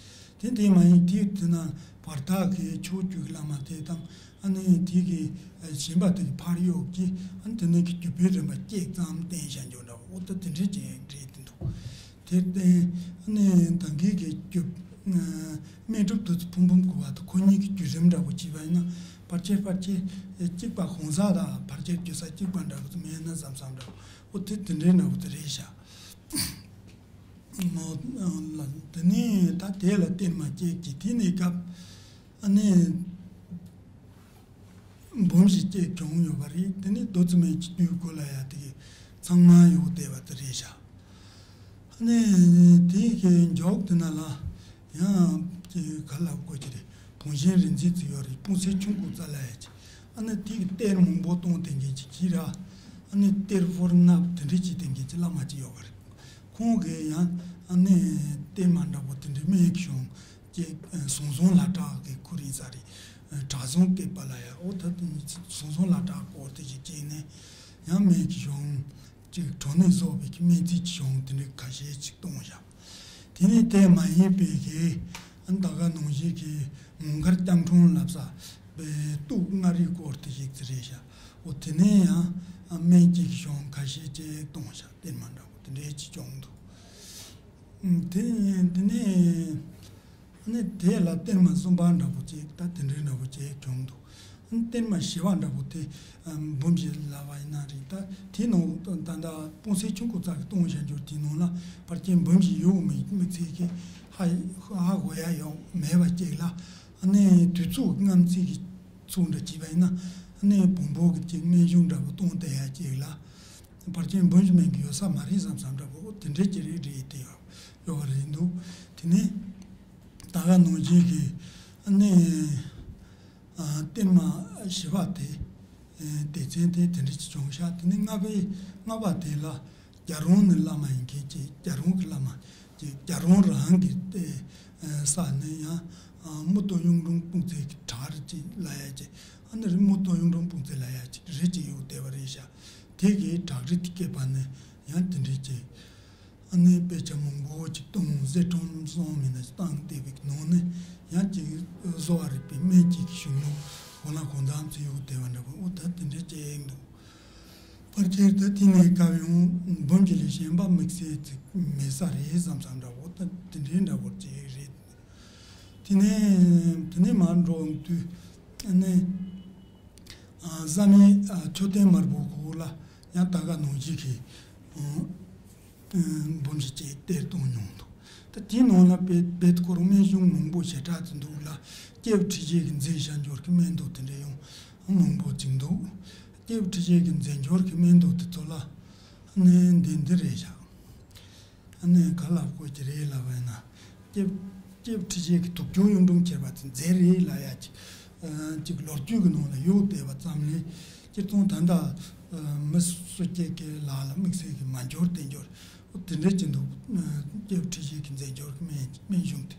དེ་དེ་མ་ཡིན་དེའི་དེ་ན་བར་ཐག་གི་ཕྱོགས་བཅུའི་བླ་མ་དེ་དང་ཨ་ནི་དེ་གི་གཞན་པ་དེ་གི་ཕར་གཡོག་གི་ཨ་ནི་དེ་ནས་གི་རྒྱུད་པའི་རིམ་པ་གཅིག་ཙམ་བསྟན་བྱ་འཇོག་འདྲ་བོ་ཨོ་ད་དེ་འདྲའི་ཅིག་འདྲེས་དེ་འདུག་དེར་བརྟེན་ཨ་ནི་ད་གིན་གི་རྒྱུད་སྨན་སྒྲུབ་ཏུ་ཕུན་སྦོམ་གོ་བ་དང་ཁོ་གཉིས་ཀྱི་བརྒྱུད་རིམ་འདྲ་བོ་བྱས་པ་ཡིན་ན་ཕལ་ཆེར་ཕལ་ཆེར་གཅིག་པ་གང་ཟག་དང་ཕལ་ཆེར་བརྒྱུད་ས་གཅིག་པ་འདྲ་བོ་མེད་ན་བསམ་བསམ་འདྲ་བོ་ཨོ་དེ་དེ་འདྲའི་འདྲ་བོ་དེ་རེད་ཤག་ལ། དེ་ནས་ད་དེ་ལ་གཏེར་མ་བཅས་ཀྱི་དེ་ནས་སྐབས་ཨ་ནི་འབུམ་བཞི་བཅས་བྱུང་ཡོད་པ་རེད། དེ་ནས་རྡོ་རྩི་སྨན་གྱི་དུས་སྐོར་ལ་ཡ་དེ་གི་ཚང་མ་ཡོད་བསྡད་པ་དེ་རེད་ཤག་ནས་དེ་གི་མཇུག་དེ་ན་ལ་ཡང་ག་ལབ་དགོས་ཀྱི་རེད། བུང་བཞིན་རིག་འཛིན་ཅིག་ཡོད་རེད། སྤུངས་ཚེ་ཆུང་ཀུ་རྩ་ལ་ཡ་ཅིག་ཨ་ནི་དེ་གི་གཏེར་མང་པོ་གཏོང་བསྡད་མཁན་ཅིག་གིས་ར། ཨ་ནི་གཏེར་ཕོར་ནག་དེ་འདྲ་ཅིག་བསྟན་མཁན་ཅིག་བླ་མ་ཅིག་ཡོད་གི་རེད། ཁོང་གིས་ཡང་ཨ་ནི་གཏེར་མ་འདྲ་པོ་དེ་འདྲའི་སྨན་གྱི་གཞུང་ཅིག་ཟང་ཟིང་བླ་བྲག་གི་ཁུལ་ཡིན་ས་རེད། བྲག་ཟང་བཀོད་པ་ལ་ཡ། འོ་ད་ཟང་ཟིང་བླ་བྲག་སྐོར་དེ་ཅིག་བྱས་ནས་ཡང་སྨན་གྱི་གཞུང་ཅིག་གྲོ་ནས་བཟོ་བའི་གི་སྨན་རྩིས་ཀྱི་གཞུང་དེ་འདྲའི་ཁ་ཤས་ཅིག་གཏོང་བཞག་དེ་ནས་དེ་མ་ཡིན་པའི་གི་ཨ་ད་ག་ནང་བཞིན་གྱི་ངོ་མཁར་སྐྱབས་འཁྲུངས་ལབ་ས་པའི་གཏུག་མངའ་རིས་སྐོར་དེ་ཞིག་ཅིག་རེད་ཤག་འོ་དེ་ནས་ཡང་སྨན་གྱི་གཞུང་ཁ་ཤས་ཅིག་གཏོང་བཞག་གཏེར་མ་འདྲ་པོ་དེ་འདྲའི་ཅིག་བྱུང་འདུག་དེ་དེ་ནས་ཨ་ནི་དེ་ལ་གཏེར་མ་གསུམ་པ་འདྲ་པོ་ཅིག་ད་དེ་འདྲའི་འདྲ་པོ་ཅིག་བྱུང་འདུག་གཏེར་མ་བཞི་པ་འདྲ་པོ་དེ་འབུམ་བཞི་ལབ་པ་ཡིན་ན་རེད། ད་དེའི་ནང་ད་ལྟ་སྤུངས་ཚེ་ཆུང་ཀུ་རྩ་གི་གཏོང་བཞག་རྒྱུ་དེའི་ནང་ལ་ཕལ་ཆེར་འབུམ་བཞི་ཡོད་མི་མི་ཚེ་གི་ཧ་ཧ་གོ་ཡ་ཡོད་མེད་པ་ཅིག་ལ། ཨ་ནི་དུས་ཚོད་རྔམ་བརྩིས་ཀྱི་ཚུལ་འདྲ་བྱས་པ་ཡིན་ན་ཨ་ནི་བོན་པོ་གི་ཅིག་སྨན་གཞུང་འདྲ་པོ་གཏོང་བསྡད་ཡ་ཅིག་ལ་ཕལ་ཆེར་འབུམ་བཞི་མིན་གྱི་ཡོད་ས་མ་རེད་བསམ་བསམ་འདྲ་པོ་དེ་འདྲའི་ཅིག་རེད་རེད་དེ་ཡོད་ཡོད་པ་རེད་འདུག་དེ་ནས་ད་ག་ནང་བཞིན་གྱི་ཨ་ནི་ཨ་གཏེར་མ་བཞི་པ་དེ་ཨ་སྡེ་ཚན་དེ་དེ་འདྲ་ཅིག་བྱུང་ཤག་དེ་ནས་ལྔ་པའི་ལྔ་པ་དེ་ལ་རྒྱལ་རོང་ནས་བླ་མ་ཡིན་མཁན་ཅིག་རྒྱལ་རོང་གི་བླ་མ་ཅིག་རྒྱལ་རོང་རང་གི་ཨ་ས་ནས་ཡང་ཨ་རྨུ་ཏོ་གཡུང་དྲུང་སྤུངས་ཚེ་གི་བྲག་རི་ཅིག་ལབ་ཡ་ཅིག་ཨ་ནི་རྨུ་ཏོ་གཡུང་དྲུང་སྤུངས་ཚེ་ལབ་ཡ་ཅིག་རི་ཅིག་ཡོད་བསྡད་པ་རེད་ཤག་དེ་གི་བྲག་རི་དེ་བརྒལ་བ་ནས་ཡང་དེ་འདྲའི་ཅིག་ཨ་ནི་དཔེ་ཆ་མང་པོ་ཅིག་བཏང་། གསེར་སྲང་གསུམ་མིན་ན་ཅིག་བཏང་བསྡད་པའི་ནང་ནས་ཡང་ཅིག་བཟོ་བ་རིག་པའི་སྨན་གྱི་གཞུང་ལུགས་གང་ལ་གང་འཚམ་ཅིག་ཡོད་བསྡད་པ་འདྲ་པོ། འོ་ད་དེ་འདྲ་ཅིག་འདུག་ཕལ་ཆེར་ད་དེ་ནས་སྐབས་ཡང་འབུམ་བཞི་ལས་གཞན་པ་དམིགས་བསལ་ཅིག་མེད་ས་རེད་བསམ་བསམ་འདྲ་པོ། ད་དེ་འདྲའི་འདྲ་པོ་ཅིག་རེད། དེ་ནས་དེ་ནས་མར་འགྲོ་དུས་ཨ་ནི་ཨ་བསམ་ཡས་ཨ་མཆོད་རྟེན་དམར་པོ་གོ་ལ་ཡང་ད་ག་ནང་བཞིན་གྱི་ཨ་འབུམ་བཞི་ཅིག་གཏེར་གཏོང་མྱོང་འདུག་ད་དེའི་ནང་ལ་བེད་བེད་ཁོ་རང་སྨན་གཞུང་མང་པོ་ཞེ་དྲག་ཅིག་འདུག་ལ། སྐྱེས་བུ་ཁྲི་རྗེ་གིས་མཛད་བཞག་འབྱོར་གྱི་སྨན་དུག་དེ་འདྲ་ཡང་མང་པོ་ཅིག་འདུག་སྐྱེས་བུ་ཁྲི་རྗེ་གིས་མཛད་འབྱོར་གྱི་སྨན་དུག་དེ་ཚོ་ལ་ཨ་ནི་འདི་འདི་རེད་བཞག་ཨ་ནི་ག་ལབ་དགོས་ཀྱི་རེད་ལབ་པ་ཡིན་ན། སྐྱེས་སྐྱེས་བུ་ཁྲི་རྗེ་གིས་དུག་སྦྱོར་གཡུང་དྲུང་ཁྱེར་བ་དེ་མཛད་རེད་ལབ་ཡ་ཅིག་ཨ་ཅིག་ལོ་རྒྱུས་ཀྱི་ནང་ལ་ཡོད་བསྡད་པ་ཙམ་ལས་སྤྱིར་བཏང་ད་ལྟ་ཨ་མི་སུ་སྐྱེ་སྐྱེ་ལ་ལ་དམིགས་བསལ་གྱི་མ་འབྱོར་བསྡད་འབྱོར། འོ་དེ་འདྲ་ཅིག་འདུག་ཨ་སྐྱེས་བུ་ཁྲི་རྗེ་གིས་མཛད་འབྱོར་གྱི་སྨན་སྨན་གཞུང་དེ་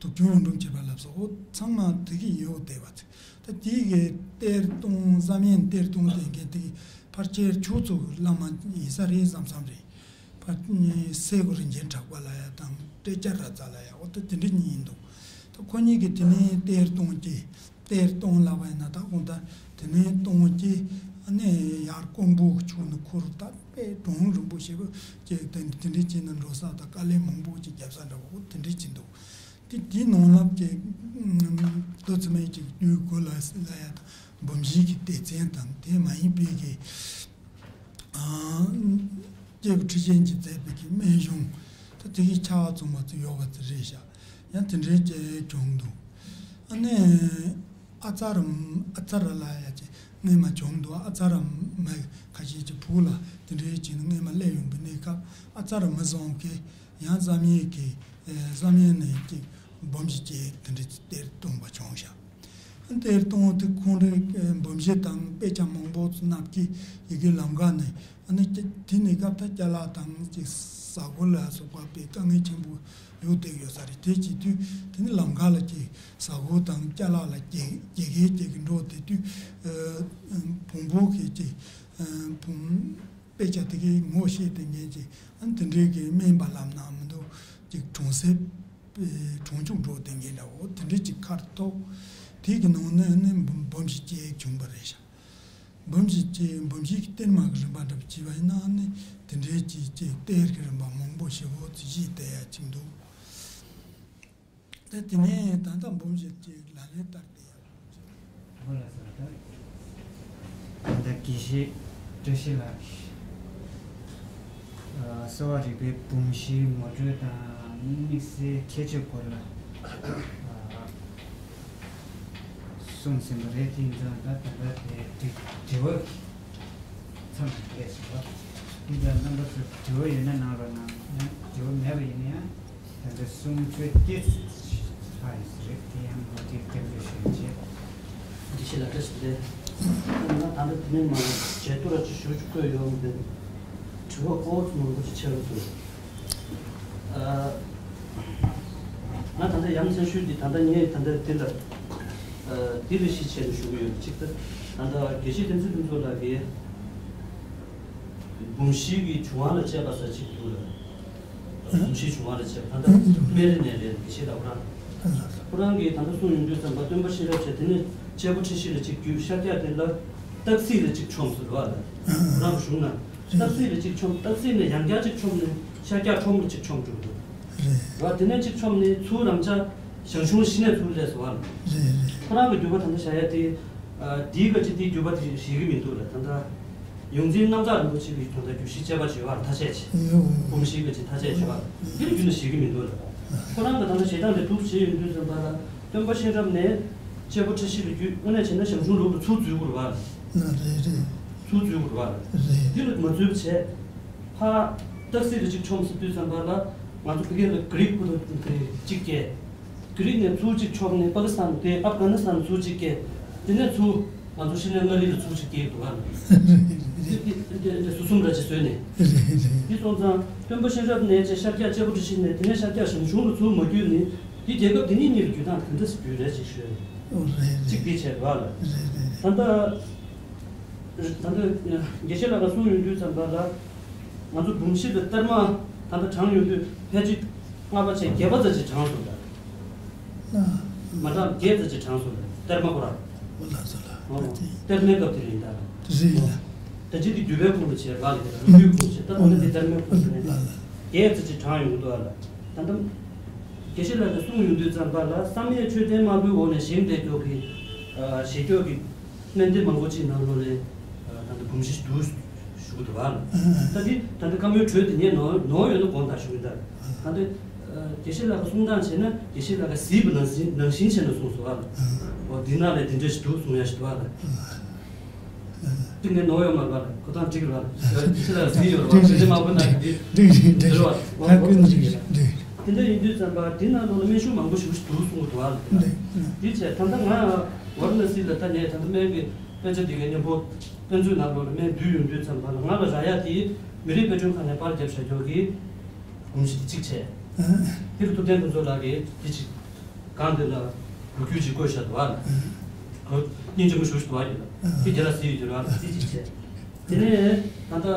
དུག་སྦྱོར་གཡུང་དྲུང་ཁྱེར་བ་ལབ་སོགས་འོ་ཚང་མ་དེ་གི་ཡོད་བསྡད་པ་ཅིག་ད་དེ་གི་གཏེར་གཏོང་བསམ་ཡས་གཏེར་གཏོང་བསྡད་མཁན་དེ་གི་ཕལ་ཆེར་ཆོས་ཚོགས་ཀྱི་བླ་མ་ཡིན་ས་རེད་བསམ་བསམ་རེད། ཕ་སྲས་སྐུ་རིན་ཆེན་གྲགས་པ་ལབ་ཡ་དང་ཏྲེ་ཅ་ར་ཙ་ལབ་ཡ་འོ་ད་དེ་འདྲ་གཉིས་ཡིན་འདུག་ད་ཁོ་གཉིས་ཀྱིས་དེ་ནས་གཏེར་གཏོང་གི་གཏེར་གཏོང་ལབ་པ་ཡིན་ན་ད་དགོང་ད་དེ་ནས་གཏོང་གི་ཨ་ནི་ཡར་ཀོང་པོ་གི་ཕྱོགས་ནས་ཁུར་ད་དཔེ་གྲོང་རིན་པོ་ཆེ་པོ་ཅིག་དེ་འདྲ་དེ་འདྲ་བྱས་ནས་འགྲོ་ས་དང་དཀའ་ལས་མང་པོ་ཅིག་བརྒྱབ་ས་འདྲ་བོ་འོ་དེ་འདྲ་ཅིག་འདུག་དེ་དེའི་ནང་ལ་ཅིག་ཨ་ཏོ་ཙི་མའི་ཅིག་དུས་གོ་ལ་ལ་ཡ་དང་འབུམ་བཞི་གི་སྡེ་ཚན་དང་དེ་མ་ཡིན་པའི་གི་ཨ་སྐྱེས་བུ་ཁྲི་ཆེན་གྱིས་མཛད་པའི་གི་སྨན་གཞུང་ད་དེ་གི་ཆ་བ་ཚང་མ་ཚོ་ཡོད་པ་ཚོ་རེད་ཤག་ཡང་དེ་འདྲའི་ཅིག་བྱུང་འདུག་ཨ་ནི་ཨ་ཙ་ར་ཨ་ཙ་ར་ལབ་ཡ་ཅིག་སྔས་མ་བྱུང་འདུག་ཨ་ཙ་ར་མ་ཁ་ཤས་ཀྱི་བུ་ལ་དེ་འདྲའི་བྱས་ནས་སྔས་མ་སླེབས་ཡོང་པའི་གནས་སྐབས་ཨ་ཙ་ར་མི་བཟང་གིས་ཡང་བསམ་ཡས་ཀྱི་ཨེ་བསམ་ཡས་ནས་ཀྱི་འབུམ་བཞི་ཅིག་དེ་འདྲ་གཏེར་གཏོང་བ་བྱུང་ཤག་གཏེར་གཏོང་དེ་ཁོང་རང་ཨེ་འབུམ་བཞི་དང་དཔེ་ཆ་མང་པོ་ཚོ་བསྣམས་ཀྱི་ཡི་གེ་ལམ་ཁ་ནས་ཨ་ནི་ཀྱི་དེ་ནས་སྐབས་ད་ཅ་ལག་དང་ཅིག་ཟ་སྒོ་ལ་སོགས་པ་དཔེ་དཀའ་ངལ་ཆེན་པོ་ཡོད་བསྡད་ཡོད་ས་རེད། དེ་བྱེད་དུས་དེ་ནི་ལམ་ཁ་ལ་ཅིག་ཟ་སྒོ་དང་ཅ་ལག་ལ་དགེ་དགེ་རྒན་ཅིག་གི་འགྲོ་བསྡད་དུས་ཨེ་བོན་པོ་གི་ཅིག་ཨེ་བོན་དཔེ་ཆ་དེ་གའི་ངོ་ཤེས་བསྡད་མཁན་ཅིག་ཨ་ནི་དེ་འདྲའི་གི་སྨན་པ་ལབ་ན་མི་འདུག་ཅིག་གྲོང་གསེབ་པའི་གྲོང་ཆོག་འགྲོ་བསྡད་མཁན་འདྲ་བོ་དེ་འདྲའི་ཅིག་ཁར་ཐོག་དེ་གི་ནང་ནས་ནི་འབུམ་བཞི་ཅིག་བྱུང་བ་རེད་ཤག་འབུམ་བཞི་ཅིག་འབུམ་བཞི་གི་གཏེར་མ་གི་རིམ་པ་འདྲ་བོ་བྱས་པ་ཡིན་ན་ནི་དེ་འདྲའི་ཅིག་ཅིག་གཏེར་གི་རིམ་པ་མང་པོ་ཞེ་པོ་ཅིག་བཞེས་བསྡད་ཡ་ཅིག་འདུག་ད་དེ་ནས་ད་ལྟ་འབུམ་བཞི་ཅིག་ལག་ལེན་བསྟར་བསྡད་ཡ། ཨོ་ལགས་སོ། ད་ད་དགེ་བཤེས་བཀྲ་ཤིས་ལགས་ཀྱིས་ཨ་གསོ་བ་རིག་པའི་འབུམ་བཞིའི་ངོ་སྤྲོད་དང་དམིགས་བསལ་ཁྱད་ཆོས་སྐོར་ལ་ཨ་གསུངས་ཟིན་པ་རེད། དེ་ཡིན་ཙང་ད་ད་ལྟ་དེ་དྲི་དྲི་བ་མཚམས་སུ་སླེབས་སོང་བ། ཁྱེད་ཅག་རྣམ་པ་ཚོ་དྲི་བ་ཡོད་ན་གནང་རོགས་གནང་། ཡང་དྲི་བ་མེད་པ་ཡིན་ན་ཡང་ད་ལྟ་གསུང་ཆོས་ཏོག་ཙམ་ལྷག་ཡོད་ས་རེད། དེ་ཡང་མུ་མཐུད་སྐྱབས་འཇུག་ཞུ་རྒྱུ་བྱེད། དགེ་བཤེས་ལགས་བཀྲ་ཤིས་བདེ་ལེགས། ང་ད་ལྟ་དེ་མིན་མ་ལ་བརྗེད་ཐོ་ར་ཅིག་ཞུ་ཅིག་བཀོད་ཡོང་བསྡད། དྲི་བ་ཁོ་ཚོ་མང་པོ་ཅིག་ཆེ་རུ་འདུག་ཨ། ང་ད་ལྟ་ཡ་མཚན་ཤོས་འདི་ད་ལྟ་ངས་ད་ལྟ་འདི་ལ་ཨ་འདི་ལ་གཞི་བྱས་ནས་ཞུ་གི་ཡོད། གཅིག་ད་ད་ལྟ་དགེ་བཤེས་བསྟན་འཛིན་ཕུན་ཚོགས་ལགས་ཀྱིས་འབུམ་བཞི་གི་བྱུང་བ་ལ་དཔྱད་པ་ཟེར་གཅིག་འདུག་ལ། འབུམ་བཞི་བྱུང་བ་ལ་དཔྱད་པ་ད་ལྟ་སྨན་རི་ནས་རེད། དགེ་བཤེས་ལགས་ཁོ་རང་ཁོ་རང་གིས་ད་ལྟ་གསུངས་ཡོང་དུས་ཙམ་པ་སྟོན་པ་གཤེན་རབ་བྱས། དེ་ནས་དཔྱད་པོ་ཁྲི་བཞི་ལ་གཅིག་བརྒྱུད་ཤཱཀྱ་དེ་ལ་སྟག་གཟིག་ལ་གཅིག་མཆོངས་ཟེར་བ་ལ། ཁོ་རང་གི་གཞུང་ན་སྟག་གཟིག་ལ་གཅིག་མཆོངས། སྟག་གཟིག་ནས་ཡང་བསྐྱར་གཅིག་མཆོངས་ནས་ཤཱཀྱ་ཁྲོམ་ལ་གཅིག་མཆོངས་འགྲོ་འདུག་རེད། རེད་བ། དེ་ནས་གཅིག་མཆོངས་ནས་ཚུར་རང་ཅག་ཞང་ཞུང་གཞི་ནས་ཚུར་སླེབས་སོང་བ། རེད་རེད། ཁོ་རང་གི་བརྒྱུད་པ་ད་ལྟ་བཞག་ཡ་དེ། ཨ། དེའི་སྐད་ཆ་དེའི་བརྒྱུད་པ་དེ་ཞིག་གི་མི་འདུག་ལ། ད་ལྟ་ཡོངས་འཛིན་གནམ་བདག་རིན་པོ་ཆེ་གིས་ད་ལྟ་བརྒྱུད་གཞི་དཔྱད་པ་བྱེད་པར་ཐ་ཆད་བྱེད། ཡོ། འབུམ་བཞིའི་སྐད་ཆ་ཐ་ཆད་བྱེད་པ་དེ་ལ་བརྒྱུད་ནས་ཞིག་གི་མི་འདུག་ལ། ཁོ་རང་གིས་ད་ལྟ་ཞེ་དྲག་ལས་སྒྲུབ་བྱེད་ཡོང་དུས་ཙམ་པ་ལ་སྟོན་པ་གཤེན་རབ་ནས་དཔྱད་པོ་ཁྲི་བཞི་ལ་བརྒྱུད། དངོས་གནས་བྱས་ན་ཞང་ཞུང་ལུགས་ལ་ཚུར་འཛུལ་དགོས་རེད་བ། རེད་རེད། ཚུར་འཛུལ་དགོས་རེད་བ། རེད། དེ་ལ་མ་འཛུལ་བྱས། ཕར་སྟག་གཟིག་ལ་གཅིག་མཆོངས་ཟེར་དུས་ཙམ་པ་ལ་ང་ཚོ་བོད་སྐད་ལ་གྷི་རིག་ཁུ་ཐུ་དེ་གཅིག་སྐྱེལ། གྷི་རིག་ནས་ཚུར་གཅིག་མཆོངས་ནས་པ་ཀི་སི་ཐན་དེ་ཨབ་གྷ་ནི་སི་ཐན་ཚུར་གཅིག་སྐྱེལ། དེ་ནས་ཚུར་ང་ཚོ་ཤྲི་ལང་ཀ་ལི་ལ་ཚུར་གཅིག་སྐྱེལ་འདུག་ག། དེ་དེ་དེ་དེ་ཟུར་གསུམ་ར་ཅིག་བཟོས་ནས། དེ་སོང་ཙང་སྟོན་པ་གཤེན་རབ་ནས་ཅིག་ཤཱཀྱ་དཔྱད་པོ་ཁྲི་བཞི་ནས། དེ་ནས་ཤཱཀྱ་ཞང་ཞུང་ལ་ཚུར་མ་བརྒྱུད་ནས། དེ་རྒྱལ་ཁབ་དེ་གཉིས་གཉིས་ལ་བརྒྱུད་སྟངས་དེ་འདྲ་ཞིག་བརྒྱུད་རེད་ཅིག་ཤོད། ཨོ་རེད་རེད། གཅིག་དེ་བྱས་རེད་བ་ལ། རེད་རེད་རེད། ད་ལྟ། ད་ལྟ་དགེ་བཤེས་ལགས་ཀྱིས་གསུངས་ཡོང་དུས་ཙམ་པ་ལ། ང་ཚོ་འབུམ་བཞི་ལ་གཏེར་མ་ད་ལྟ་བགྲངས་ཡོང་དུས་ཕལ་ཆེར་ལྔ་པ་བཅས་བརྒྱད་པ་ཙམ་ཅིག་བགྲངས་སོང་ད། ལ། མ་གྲངས་བརྒྱད་ཙམ་ཅིག་བགྲངས་སོང་ད། གཏེར་མ་ཁོ་རང་། ཨོ་ལགས་སོ་ལགས། ཨོ། གཏེར་མའི་སྐབས་དེ་རེད་ད། རེད་ལགས། ད་ཅི་དེ་བརྒྱུད་པའི་ཁོངས་ལ་བྱས་ར་ལ། བརྒྱུད་པའི་ཁོངས་ལ་བྱས། ད་ལྟ་འདི་གཏེར་མའི་ཁོངས་ལ་ནས་ལགས་ལགས། བརྒྱད་ཙམ་ཅིག་བགྲངས་ཡོང་གི་འདུག་ཨ་ལ། ད་ལྟ་དགེ་བཤེས་ལགས་ཀྱིས་གསུངས་ཡོང་དུས་ཙམ་པ་ལ་བསམ་ཡས་མཆོད་རྟེན་དམར་པོའི་འོག་ནས་བཞེངས་བསྡད་ཀྱོག་གི། ཨ། བཞེས་ཀྱོག་གི་སྨན་སྡེ་མང་པོ་ཅིག་ནང་ལོགས་ལ་ད་ལྟ་འབུམ་བཞི་འདུག་ཞུ་གི་འདུག་བ། ད་འདི་ད་ལྟ་བཀའ་མོལ་གྲོས་དེ་ངས་ནོར་ནོར་ཡོད་ན་དགོངས་དག་ཞུ་གི་འདུག་ད་ལྟ་དགེ་བཤེས་ལགས་ཀྱིས་གསུང་སྟངས་བྱས་ན་དགེ་བཤེས་ལགས་ཀྱིས་གཟིགས་པ་ནང་བཞིན་ནང་བཞིན་བྱས་ནས་གསུངས་སོང་བ། འོ་འདི་ནང་ལ་འདི་འདྲ་ཞིག་འདུག་གསུང་ཡ་ཞིག་འདུག་བ། དེ་ངས་ནོར་ཡོད་མ་རེད་བ། ཁོ་ཚང་འགྲིག་རེད་བ། དགེ་བཤེས་ལགས་གཟིགས་ཡོད་རེད་བ། དེ་འདྲ་མང་པོ་ནང་གི་འདི་འགྲིག་རེད་འགྲིག་རེད་བ། ད་ཀུན་འགྲིག་རེད་འགྲིག་དེ་འདྲ་ཡིན་དུས་ཙམ་པ་འདི་ནང་ལོགས་ལ་སྨན་གཞུང་མང་པོ་ཞིག་འདུག་གསུང་གི་འདུག་བ། འདི་བྱས་ད་ལྟ་ང་ཝཱ་ར་ཎ་སི་ལ་ད་ངས་ད་ལྟ་སྨན་གྱི་དཔེ་ཆ་འདི་གའི་མཉམ་པོ་དཔེ་མཛོད་ནང་ལོགས་ལ་སྨན་བསྡུས་ཡོང་དུས་ཙམ་པ་ལ་ང་ལ་རག་ཡ་དེ་མི་རིགས་དཔེ་སྐྲུན་ཁང་ནས་པར་བརྒྱབ་བཞག་ཀྱོག་གི་འབུམ་བཞི་དེ་གཅིག་བྱས། དེ་ལ་ཐུབ་བསྟན་ཕུན་ཚོགས་ལགས་ཀྱིས་དེ་གཅིག་གང་དེ་ལ་ལོ་རྒྱུས་ཅིག་བཀོད་བཞག་འདུག་བ། ཁོ་སྙིང་རྗེ་མོ་ཞེ་པོ་ཞིག་འདུག་བ། ཡིན་ལ་དེ་རྒྱ་ལ་གཟིགས་ཡོད་དུས་ར་ལ་དེ་གཅིག་བྱས། དེ་ནས་ད་ལྟ་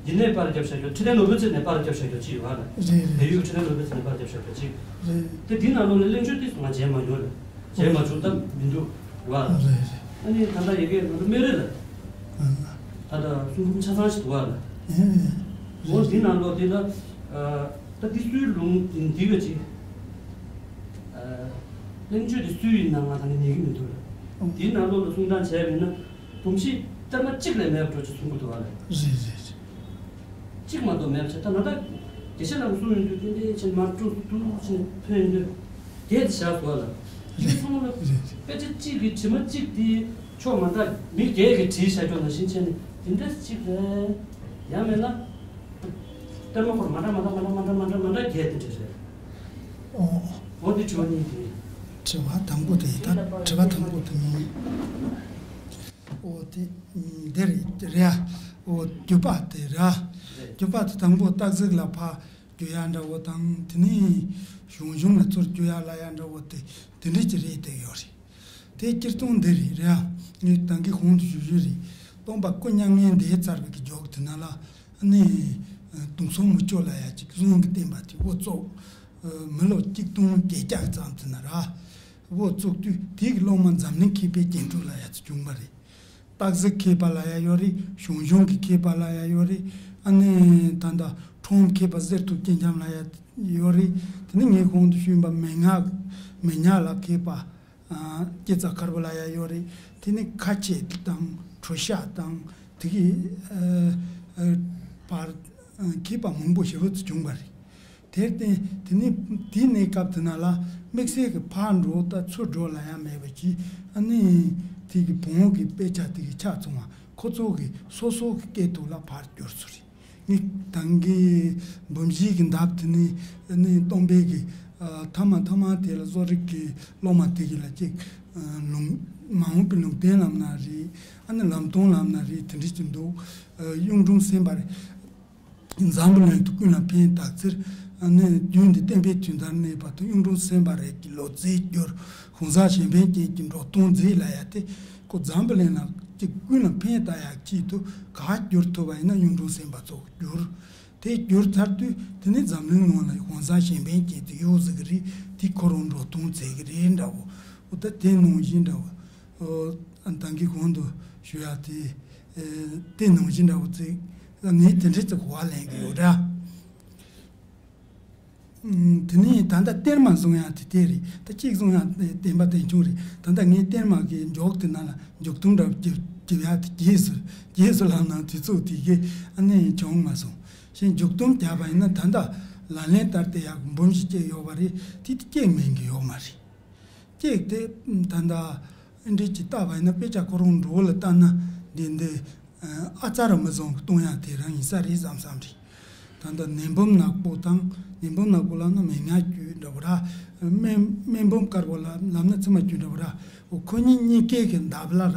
འདི་ནས་པར་བརྒྱབ་བཞག་ཀྱོག་ཁྲི་བརྟན་ནོར་བུ་རྩེ་ནས་པར་བརྒྱབ་བཞག་ཀྱོག་གཅིག་ཡོད་བ་ལ། རེད་རེད། བལ་ཡུལ་ཁྲི་བརྟན་ནོར་བུ་རྩེ་ནས་པར་བརྒྱབ་བཞག་ཀྱོག་གཅིག་རེད། དེ་འདི་ནང་ལོགས་ལ་གླེང་བརྗོད་དེ་ང་མཇལ་མ་མྱོང་ལ། མཇལ་མ་བྱུང་སྟབས་མི་འདུག་བ། རེད་རེད། ཨ་ནི་ད་ལྟ་ཡ་གི་ང་ཚོ་སྨན་རི་ལ་ད་ལྟ་གསུང་འབུམ་ཆ་ཚང་ཞིག་འདུག་བ་ལ། ཨོ་འདི་ནང་ལོགས་འདི་ལ་ད་འདི་སུའི་ལུང་འདི་ག་ཅིག་གླེང་བརྗོད་དེ་སུའི་ཡིན་ན་ང་ད་ནི་ཉན་གི་མི་འདུག་ལ། འདིའི་ནང་ལོགས་ལ་གསུང་སྟངས་བྱས་པ་ཡིན་ན། འབུམ་བཞི་གཏེར་མ་གཅིག་ལས་མེད་པ་འདྲ་ཅིག་གསུང་གི་འདུག་བ་ལ། རེད་རེད་རེད། གཅིག་མ་གཏོགས་མེད་པ་བྱས། ད་ང་ད་དགེ་བཤེས་ལགས་གསུང་ཡོང་དུས་ཏན་ཏན་ཕྱིན་མར་ཀྲུག་ཀྲུག་ཕྱིན་ཕན་ཡོང་དུས་བརྒྱད་དེ་བཞག་འདུག་བ་ལ། དེ་ཚང་མ་ལ་རེད་རེད། དཔེ་ཆ་གཅིག་གི་དྲི་མ་གཅིག་དེ་ཕྱོགས་མ་འདྲ་མི་བརྒྱད་ཀྱིས་བྲིས་བཞག་ཀྱོག་ནང་བཞིན་བྱས་ནས་དེ་འདྲ་གཅིག་རེད། ཡང་མིན་ན་གཏེར་མ་ཁོར་མ་འདྲ་མ་འདྲ་མ་འདྲ་མ་འདྲ་མ་འདྲ་མ་འདྲ་བརྒྱད་དེ་འདྲ་རེད། ཨོ། འོ་དེ་དྲི་བ་གཉིས་དེ། དྲི་བ་དང་པོ་དེ་ད་དྲི་བ་དང་པོ་དེ་ནི། ཨོ་དེ་འདི་རེད་རེད་ཨ། ཨོ་བརྒྱུད་པ་དེ་རེད་ཨ། རེད། བརྒྱུད་པ་དེ་དང་པོ་སྟག་གཟིག་ལ་ཕར་བརྒྱུད་ཡ་འདྲ་བོ་དང་དེ་ནས་ཞང་ཞུང་ལ་ཚུར་བརྒྱུད་ཡ་ལ་ཡ་འདྲ་བོ་དེ་དེ་འདྲ་ཅིག་རེད་བསྡད་ཡོད་རེད། དེ་སྤྱིར་བཏང་འདི་རེད་རེད་ཨ། ངས་ད་གིན་གོང་དུ་ཞུ་ཞུ་རེད། སྟོན་པ་སྐུ་མྱ་ངན་འདས་ཚར་བའི་གི་རྒྱུགས་དེ་ན་ལ་ནི་དུང་སོང་མི་སྐྱོ་ལ་ཡ་ཅིག་གཟུངས་ཀྱི་བསྟན་པ་དེ་འགོ་བཙུགས། མི་ལོ་གཅིག་སྟོང་བརྒྱད་བརྒྱ་ཙམ་དེ་ན་ར་འགོ་བཙུགས་དུས་དེ་གི་སློབ་མ་འཛམ་གླིང་མཁས་པའི་རྒྱན་དྲུག་ལ་ཡ་ཅིག་བྱུང་བ་རེད། སྟག་གཟིག་མཁས་པ་ལ་ཡ་ཡོད་རེད། ཞང་ཞུང་གི་མཁས་པ་ལ་ཡ་ཡོད་རེད། ཨ་ནི་ད་ལྟ་ཁྲོམ་མཁས་པ་གསེར་ཐུབ་སྐྱིད་འཇམ་ལ་ཡ་ཡོད་རེད། དེ་ནི་ངས་གོང་དུ་ཞུས་པ་མེ་ཉག་མེ་ཉག་ལ་མཁས་པ། ཨ། སྐྱེ་ཚ་མཁར་པོ་ལ་ཡ་ཡོད་རེད། དེ་ནི་ཁ་ཆེ་དང་གྲུ་ཤ་དང་དེ་གི་ཨ་ཨ་བར་ཨ་མཁས་པ་མང་པོ་ཞེ་པོ་ཅིག་བྱུང་བ་རེད། དེར་བརྟེན་དེ་ནི་དེའི་གནས་སྐབས་དེ་ན་ལ་དམིགས་བསལ་གྱི་ཕར་འགྲོ་དང་ཚུར་འགྲོ་ལ་ཡ་མེད་པ་ཅིག་ཨ་ནི་དེ་གི་བོན་གྱི་དཔེ་ཆ་དེ་གི་ཆ་ཚང་བ་ཁོ་ཚོ་གི་སོ་སོ་གི་སྐད་དུ་ལ་ཕར་བསྒྱུར་སོང་རེད། ངས་ད་གིན་འབུམ་བཞི་གི་འདབས་དེ་ནས་ནི་སྟོན་པའི་གི་ཐ་མ་ཐ་མ་དེ་ལ་གསོ་རིག་གི་སློབ་མ་དེ་གི་ལ་ཅིག་ལུང་མ་འོངས་པའི་ལུང་བསྟན་ལབ་ན་རེད། ཨ་ནི་ལམ་སྟོན་ལབ་ན་རེད། དེ་འདྲ་ཅིག་འདུག་གཡུང་དྲུང་སེམས་དཔའ་རེད། འཛམ་བུ་གླིང་དུ་ཀུན་ལ་ཕན་བཏགས་ཚེ། ཨ་ནི་རྒྱུད་འདི་བསྟན་པའི་དུས་མཐར་གནས་པ་དང་གཡུང་དྲུང་སེམས་དཔའ་རིགས་ཀྱི་ལོ་ཙཱའི་གྱུར། ཧཱུྃ་ཟངས་གཞན་ཕན་ཅན་གྱི་འགྲོ་དོན་མཛད་ལབ་ཡ་དེ་ཁོ་འཛམ་བུ་གླིང་ལ་ཅིག་ཀུན་ལ་ཕན་བཏགས་ཡ་ཆེད་དུ་ག་གྱུར་ཐུབ་པ་ཡིན་ན་གཡུང་དྲུང་སེམས་དཔའ་ཚོ་གྱུར། དེ་གྱུར་ཚར་དུས་དེ་ནི་འཛམ་གླིང་ནང་ལ་ཧཱུྃ་ཟངས་གཞན་ཕན་ཅན་དེ་ཡོད་ཟིག་གི་རེད། དེ་ཁོ་རང་འགྲོ་དོན་མཛད་གི་རེད་འདྲ་བོ། འོ་ད་དེ་ནང་བཞིན་འདྲ་བོ། ཨ་ད་གིན་གོང་དུ་ཞུ་ཡ་དེ། ཨེ་དེ་ནང་བཞིན་འདྲ་བོ་ཅིག་ངས་དེ་འདྲ་ཅིག་གོ་བ་ལེན་གི་ཡོད་ར། ཨུམ། དེ་ནས་ད་ལྟ་གཏེར་མ་བཟུང་ཡ་དེ་དེ་རེད། ད་གཅིག་བཟུང་ཡ་བསྟན་པ་དེ་བྱུང་རེད། ད་ལྟ་ངས་གཏེར་མ་གི་མཇུག་དེ་ནང་ལ་མཇུག་སྡོམ་འདྲ་བོ་བརྒྱབ་བརྒྱབ་ཡ་དེ་རྗེས་སུ་རྗེས་སུ་ལབ་ན་དུས་ཚོད་དེ་གས་ཨ་ནི་བྱུང་མ་སོང་། གཞན་མཇུག་སྡོམ་བརྒྱབ་པ་ཡིན་ན་ད་ལྟ་ལག་ལེན་བསྟར་ཏེ་ཡག་འབུམ་བཞི་བཅས་ཡོད་པ་རེད། དེ་དེ་གཅིག་མིན་གི་ཡོད་མ་རེད། གཅིག་དེ་ད་ལྟ་ཨེ་འདྲ་ཅིག་བལྟས་པ་ཡིན་ན་དཔེ་ཆ་ཁོ་རང་འགྲོ་བ་ལ་བལྟས་ན་འདི་འདི་ཨ་ཙར་མི་བཟང་གི་གཏོང་ཡ་དེ་རང་ཡིན་ས་རེད་བསམ་བསམ་རེད། ད་ལྟ་ནད་འབུམ་ནག་པོ་དང་ནད་འབུམ་ནག་པོ་ལབ་ན་མེ་ཉག་བཅུད་འདྲ་བོ་ར། སྨན་སྨན་འབུམ་དཀར་པོ་ལབ་ལབ་ན་ཚེར་མ་བཅུད་འདྲ་བོ་ར། འོ་ཁོ་གཉིས་གཉིས་ཀའི་གི་འདབ་ལ་ར།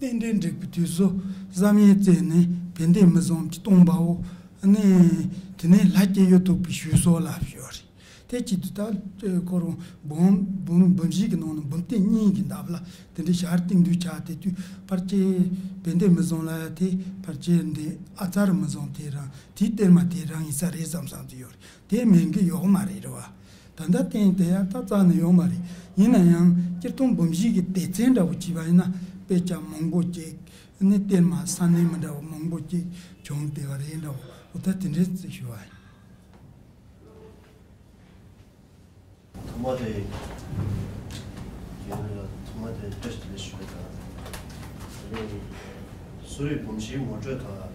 རྟེན་འབྲེལ་འགྲིག་པའི་དུས་སུ་བསམ་ཡས་བཙལ་ནས་བན་དེ་མི་བཟང་གི་གཏོང་པའོ། ཨ་ནི་དེ་ནས་ལྷ་སྐྱེ་ཡོད་ཐུབ་པའི་ཞུས་སོ་ལབ་ཡོད་རེད། དེ་བྱེད་དུས་ད་ཁོ་རང་འབུམ་འབུམ་འབུམ་བཞི་གི་ནང་ནས་འབུམ་སྡེ་གཉིས་ཀྱི་འདབས་ལ་དེ་འདྲའི་ཞལ་བསྟན་དུས་ཆགས་དེ་དུས་ཕལ་ཆེར་བན་དེ་མི་བཟང་ལ་ཡ་དེ་ཕལ་ཆེར་འདི་ཨ་ཙར་མི་བཟང་དེ་རང་དེའི་གཏེར་མ་དེ་རང་ཡིན་ས་རེད་བསམ་བསམ་དུ་ཡོད་རེད། དེ་མིན་གི་ཡོད་མ་རེད་རེད་བ། ད་ལྟ་བསྟན་དེ་ཡང་ད་རྩ་ནས་ཡོད་མ་རེད། ཡིན་ན་ཡང་སྤྱིར་བཏང་འབུམ་བཞི་གི་སྡེ་ཚན་འདྲ་བོ་བྱས་པ་ཡིན་ན་དཔེ་ཆ་མང་པོ་ཅིག་ནི་གཏེར་མ་ས་གནས་མི་འདྲ་བ་མང་པོ་ཅིག་བྱུང་བསྡད་པ་རེད་འདྲ་བོ། འོ་ད་དེ་འདྲའི་ཚིག་ཞུ་བ་ཡིན། ཐོག་མ་དེ། རྒན་ལགས་ཐོག་མ་དེ་བཀྲ་ཤིས་བདེ་ལེགས་ཞུ་བ་དང་། དེ་ནས་གསོ་རིག་འབུམ་བཞིའི་ངོ་སྤྲོད་དང་།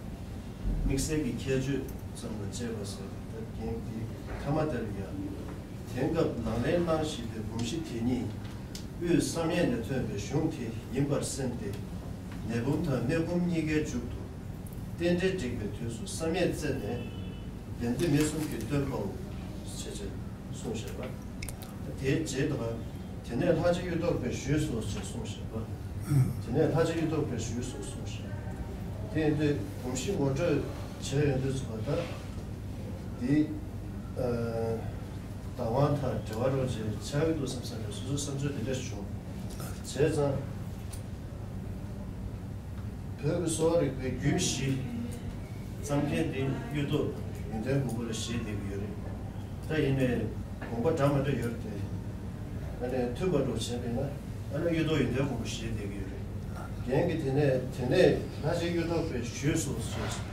དམིགས་བསལ་གྱི་ཁྱད་ཆོས་ཙམ་ལ་དཔྱད་པ་ཟེར་ད་རྒན་འདི་ཐ་མ་དེ་ལ་ཡང་། དེང་སྐབས་ལག་ལེན་གནང་བཞིན་པའི་འབུམ་བཞི་དེ་ཉིད་དབུས་བསམ་ཡས་ནས་ཐོན་པའི་གཞུང་དེ་ཡིན་པར་སེམས་ཏེ། ནད་འབུམ་དང་སྨན་འབུམ་གཉིས་ཀའི་མཇུག་ཏུ། རྟེན་འབྲེལ་འགྲིག་པའི་དུས་སུ་བསམ་ཡས་བཙལ་ནས། བན་དེ་མི་གསུམ་གྱིས་སྟོན་པའོ། ཞེས་བྱས་གསུངས་བཞག་པ། དེའི་རྗེས་དང་། དེ་ནས་ལྷ་རྗེ་གཡུ་ཐོག་པས་ཞུས་སོ་ཞེས་གསུངས་བཞག་པ། དེ་ནས་ལྷ་རྗེ་གཡུ་ཐོག་པས་ཞུས་སོ་གསུངས་བཞག་དེ་ཡིན་དུས་འབུམ་བཞི་ངོ་སྤྲོད་བྱས་ཡོང་དུས་ཚོ་ད། འདི། བདག་དབང་དང་འབྲེལ་བ་རོགས་བྱས་ཆགས་ཀྱི་འདུག་བསམ་བསམ་རེད། སོ་སོའི་བསམ་ཚུལ་འདི་འདྲ་བྱུང་། བྱས་ཙང་། བོད་ཀྱི་གསོ་བ་རིག་པའི་རྒྱུད་བཞི་བརྩམས་མཁན་དེ་གཡུ་ཐོག་ཡོན་ཏན་མགོན་པོ་ལ་བཞེས་བསྡད་ཀྱི་ཡོད་རེད། ད་ཡིན་ནའི་དགོངས་པ་འདྲ་མི་འདྲ་ཡོད་རེད་དེ། ཨ་ནི་མཐུན་པ་འགྲོ་བྱས་པས་ན་ཨ་ནི་གཡུ་ཐོག་ཡོན་ཏན་མགོན་པོ་བཞེས་བསྡད་ཀྱི་ཡོད་རེད། རྒན་གྱིས་དེ་ནས་དེ་ནས་ལྷ་རྗེ་གཡུ་ཐོག་པས་ཞུས་སོ་ཞེས།